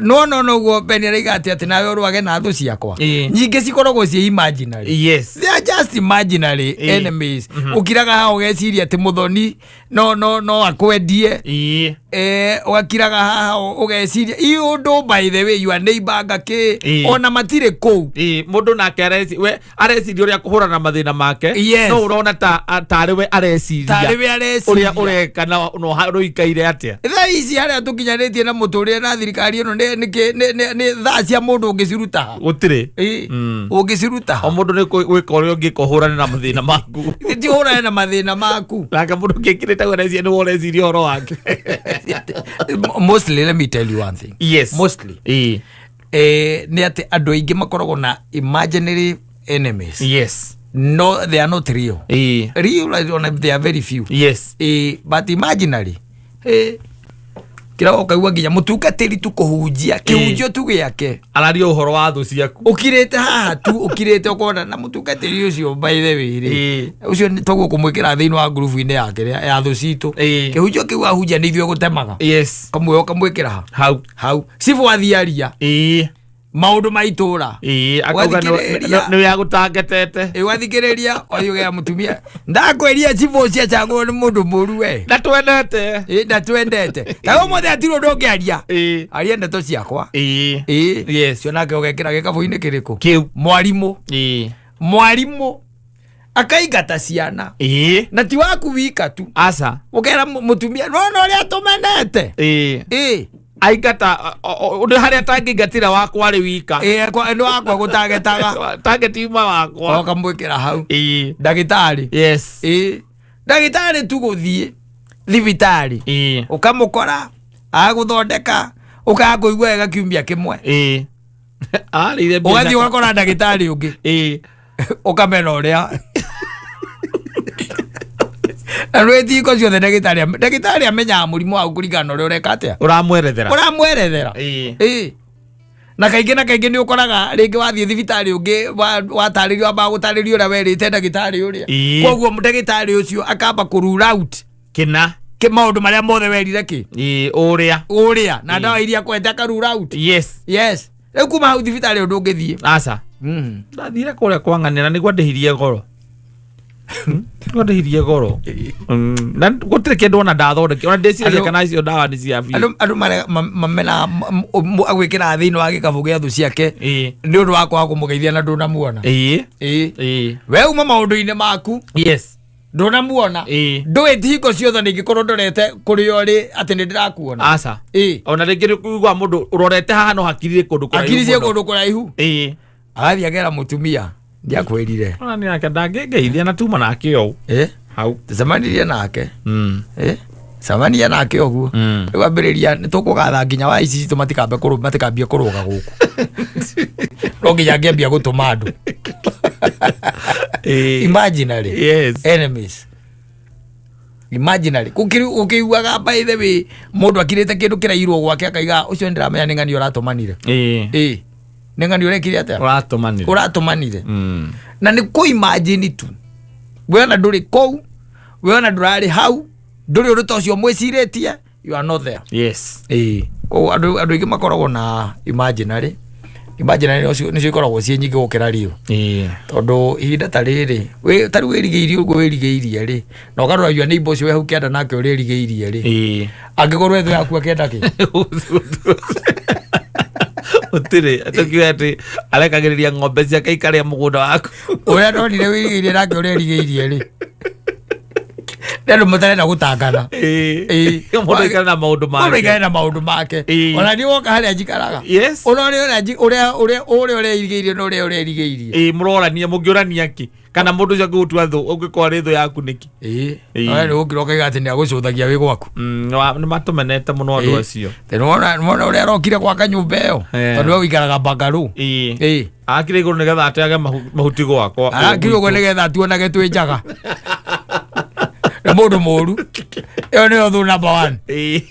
no no no guo Ben araiga atĩ atĩ nawe ũrwage na thũ ciakwa. Ĩĩ. Nyingĩ cikoragwo ciĩ imaginary. Yes. They are just imaginary Ĩĩ. enemies. Ũkiraga haha ũgeciria atĩ mũthoni no akwendie. Ĩĩ. Ũgakiraga haha ũgeciria i ũndũ, by the way, your neighbor anga kĩ. Ĩĩ. Ona matirĩ kũu. Ĩĩ, mũndũ nake we areciria ũrĩa kũhũrana na mathĩna make. Yes. No ũrona ta tarĩ we areciria. Tarĩ we areciria. Ũrĩa ũreka na no ũikaire atĩa. Thaa ici harĩa tũkinyanĩtie na mũtũrĩre na thirikari ĩno nĩ thaa cia mũndũ ũngĩciruta ha? Gũtirĩ. Ĩĩ. Ũngĩciruta ha? O mũndũ nĩ gwĩka ũrĩa ũngĩka ũhũrane na mathĩna maku. Ti ũhũrane na mathĩna maku. Nake mũndũ ũngĩkĩrĩte guo areciria nĩwe ũreciria ũhoro wake. Mostly, let me tell you one thing. Yes. Mostly. Ĩĩ. Nĩ atĩ andũ aingĩ makoragwo na imaginary enemies. Yes. No, they are not real. Ĩĩ. Real, like, on, they are very few. Yes. But imaginary. Kira ũkaigua nginya mũtungatĩri tu kũhunjia, kĩhunjio tu gĩake. Araria ũhoro wa thũ ciaku. Ũkirĩte haha tu, ũkirĩte ũkona na mũtungatĩri ũcio, by the way rĩ. Ũcio nĩ toguo kũmwĩkĩra thĩinĩ wa ngurubu-inĩ yake ya thũ citũ. Kĩhunjio kĩu ahunjia nĩ ithuĩ gũtemaga. Yes. Kamwe ũkamwĩkĩra ha? Hau. Hau. Cibũ athiĩ aria. Maũndũ ma itũra. Ĩĩ, akauga Ũgathikĩrĩria. nĩwe agũtangetete. Ĩ, ũgathikĩrĩria oyuge ya mũtumia ndakwĩria cibũ ũcio acagũrwo nĩ mũndũ mũru we. Ndatwendete. Ĩ, ndatwendete. Ta ũmũthĩ hatirĩ ũndũ ũngĩaria. Ĩĩ. Aria ndeto ciakwa. Ĩĩ. Ĩ. Yes. Cio nake ũgekĩra gĩkabũ-inĩ kĩrĩkũ? Kĩu. Mwarimũ. Ĩĩ. Mwarimũ akaingata ciana. Ĩĩ. Na ti waku wika tu. Aca. Ũkera mũtumia no no ũrĩa tũmenete. Ĩĩ. Ĩĩ. Aingata ũndũ harĩa atangĩingatĩra wakwa arĩ wika. Ĩĩ, nĩ wakwa gũtagetaga. Tangetiuma wakwa. Ũkamwĩkĩra hau. Ĩĩ. Ndagĩtarĩ. Yes. Ĩĩ. Ndagĩtarĩ tu gũthiĩ thibitarĩ. Ĩĩ. Ũkamũkora agũthondeka ũkaga kũigua wega kiumia kĩmwe. Ĩĩ. Arĩire mbia Ũgathiĩ na- ũgakora ndagĩtarĩ ũngĩ. Ĩĩ. Ũkamena ũrĩa. Na nĩ thingo ciothe ndagĩtarĩ amenyaga mũrimũ waku kũringana na ũrĩa ũreka atĩa. Ũramwerethera. Ũramwerethera. Ĩĩ. Ĩĩ. Na kaingĩ nĩ ũkoraga rĩngĩ wathiĩ thibitarĩ ũngĩ watarĩrio, wambaga gũtarĩrio ũrĩa werĩte ndagĩtarĩ ũrĩa. Ĩĩ. Koguo ndagĩtarĩ ũcio akamba kũ rule out Kĩna. kĩ maũndũ marĩa mothe werire kĩ? Ĩĩ, ũrĩa. Ũrĩa. Na Ĩĩ. ndawa iria akwete aka rule out. Yes. Yes. Rĩu kuma hau thibitarĩ ũndũ ũngĩthiĩ. Aca. Ndathire kũrĩa kwa ng'ania na nĩguo ndĩhirie goro. Nĩguo ndĩhirie goro. Na gũtirĩ kĩndũ ona ndathondekire. Ona ndĩciragia kana icio ndawa nĩ cia biũ. Andũ mamena agwĩkĩra thĩinĩ wa gĩkabũ gĩa thũ ciake. Ĩĩ. Nĩ ũndũ wa kwaga kũmũgeithia na ndũnamuona. Ĩĩ. Ĩĩ. Ĩĩ. We uma maũndũ-inĩ maku. Yes. Ndũnamuona. Ĩĩ. Ndũĩ ti hingo ciothe nĩngĩkorwo ndorete kũrĩa ũrĩ atĩ nĩ ndĩrakuona. Aca. Ĩĩ. Ona rĩngĩ nĩ kũigua mũndũ ũrorete haha no hakiri irĩ kũndũ kũraihu Hakiri ciĩ mũno. kũndũ kũraihu. Ĩĩ. Agathiĩ akera mũtumia ndiakwĩrire. Ona nĩ nake ndangĩngeithia na tuma nake ũũ. Ĩ? Hau. Tũcemanirie nake. Mm. Ĩ? Cemania nake ũguo. Rĩu ambĩrĩria nĩ tũkũgatha nginya wa ici citũ matikambe kũrũ matikambie kũrũga gũkũ. No nginya ngĩambia gũtũma andũ. Ĩĩ. Imaginary. Yes. Enemies. Imaginary. Ũkĩiguaga by the way mũndũ akirĩte kĩndũ kĩrairwo gwake akaiga ũcio nĩndĩramenya nĩ ng'ani ũratũmanire. Ĩĩ. Ĩ. Nĩ ng'ani ũrekire atĩa? Ũratũmanire. Ũratũmanire. Mm. Na nĩ kũ imagine tu. We ona ndũrĩ kũu, we ona ndũrarĩ hau, ndũrĩ ũndũ ta ũcio mwĩcirĩtie, you are not there. Yes. Ĩĩ. Koguo andũ aingĩ makoragwo na imaginary. Imaginary nĩcio ikoragwo ciĩ nyingĩ gũkĩra real. Ĩĩ. Tondũ ihinda ta rĩrĩ, ta rĩu wĩrigĩirie ũguo wĩrigĩirie rĩ, na ũkarora your neighbor ũcio wĩ hau kĩanda nake ũrĩa erigĩirie rĩ, Ĩĩ. angĩkorwo ethũ yaku akĩenda kĩ? Gũtirĩ tũkiuga atĩ arekagĩrĩria ng'ombe ciake ikarĩa mũgũnda waku. Ũrĩa ndonire wĩrigĩirie nake ũrĩa erigĩirie rĩ, nĩ andũ matarenda gũtangana. Ĩĩ. Ĩĩ. Mũndũ aikare na maũndũ Mũndũ make. aikare na maũndũ make. Ĩĩ. Ona niĩ woka harĩa njikaraga. Yes. Ona ũrĩa ũrĩa ũrĩa ũrĩa ũrerigĩirie na ũrĩa ũrerigĩirie. Ĩĩ mũrorania mũngĩũrania kĩ? Kana mũndũ ũcio angĩgũtua thũ ũngĩkorwo arĩ thũ yaku nĩkĩ? Ĩĩ. Ĩĩ. Oya nĩ ũkĩra ũkaiga atĩ nĩ agũcũthagia wĩ gwaku. Nĩ matũmenete mũno andũ Ĩĩ. acio. Tondũ nĩwona ũrĩa arokire gwaka nyũmba ĩyo. Eh. Tondũ we ũikaraga Bangalore. Ĩĩ. Ĩĩ. Akire igũrũ nĩgetha ateage mahuti gwakwa. Arakire ũguo nĩgetha tuonage twĩ njaga. Nĩ mũndũ mũru. Ĩyo nĩyo thũ number one. Ĩĩ.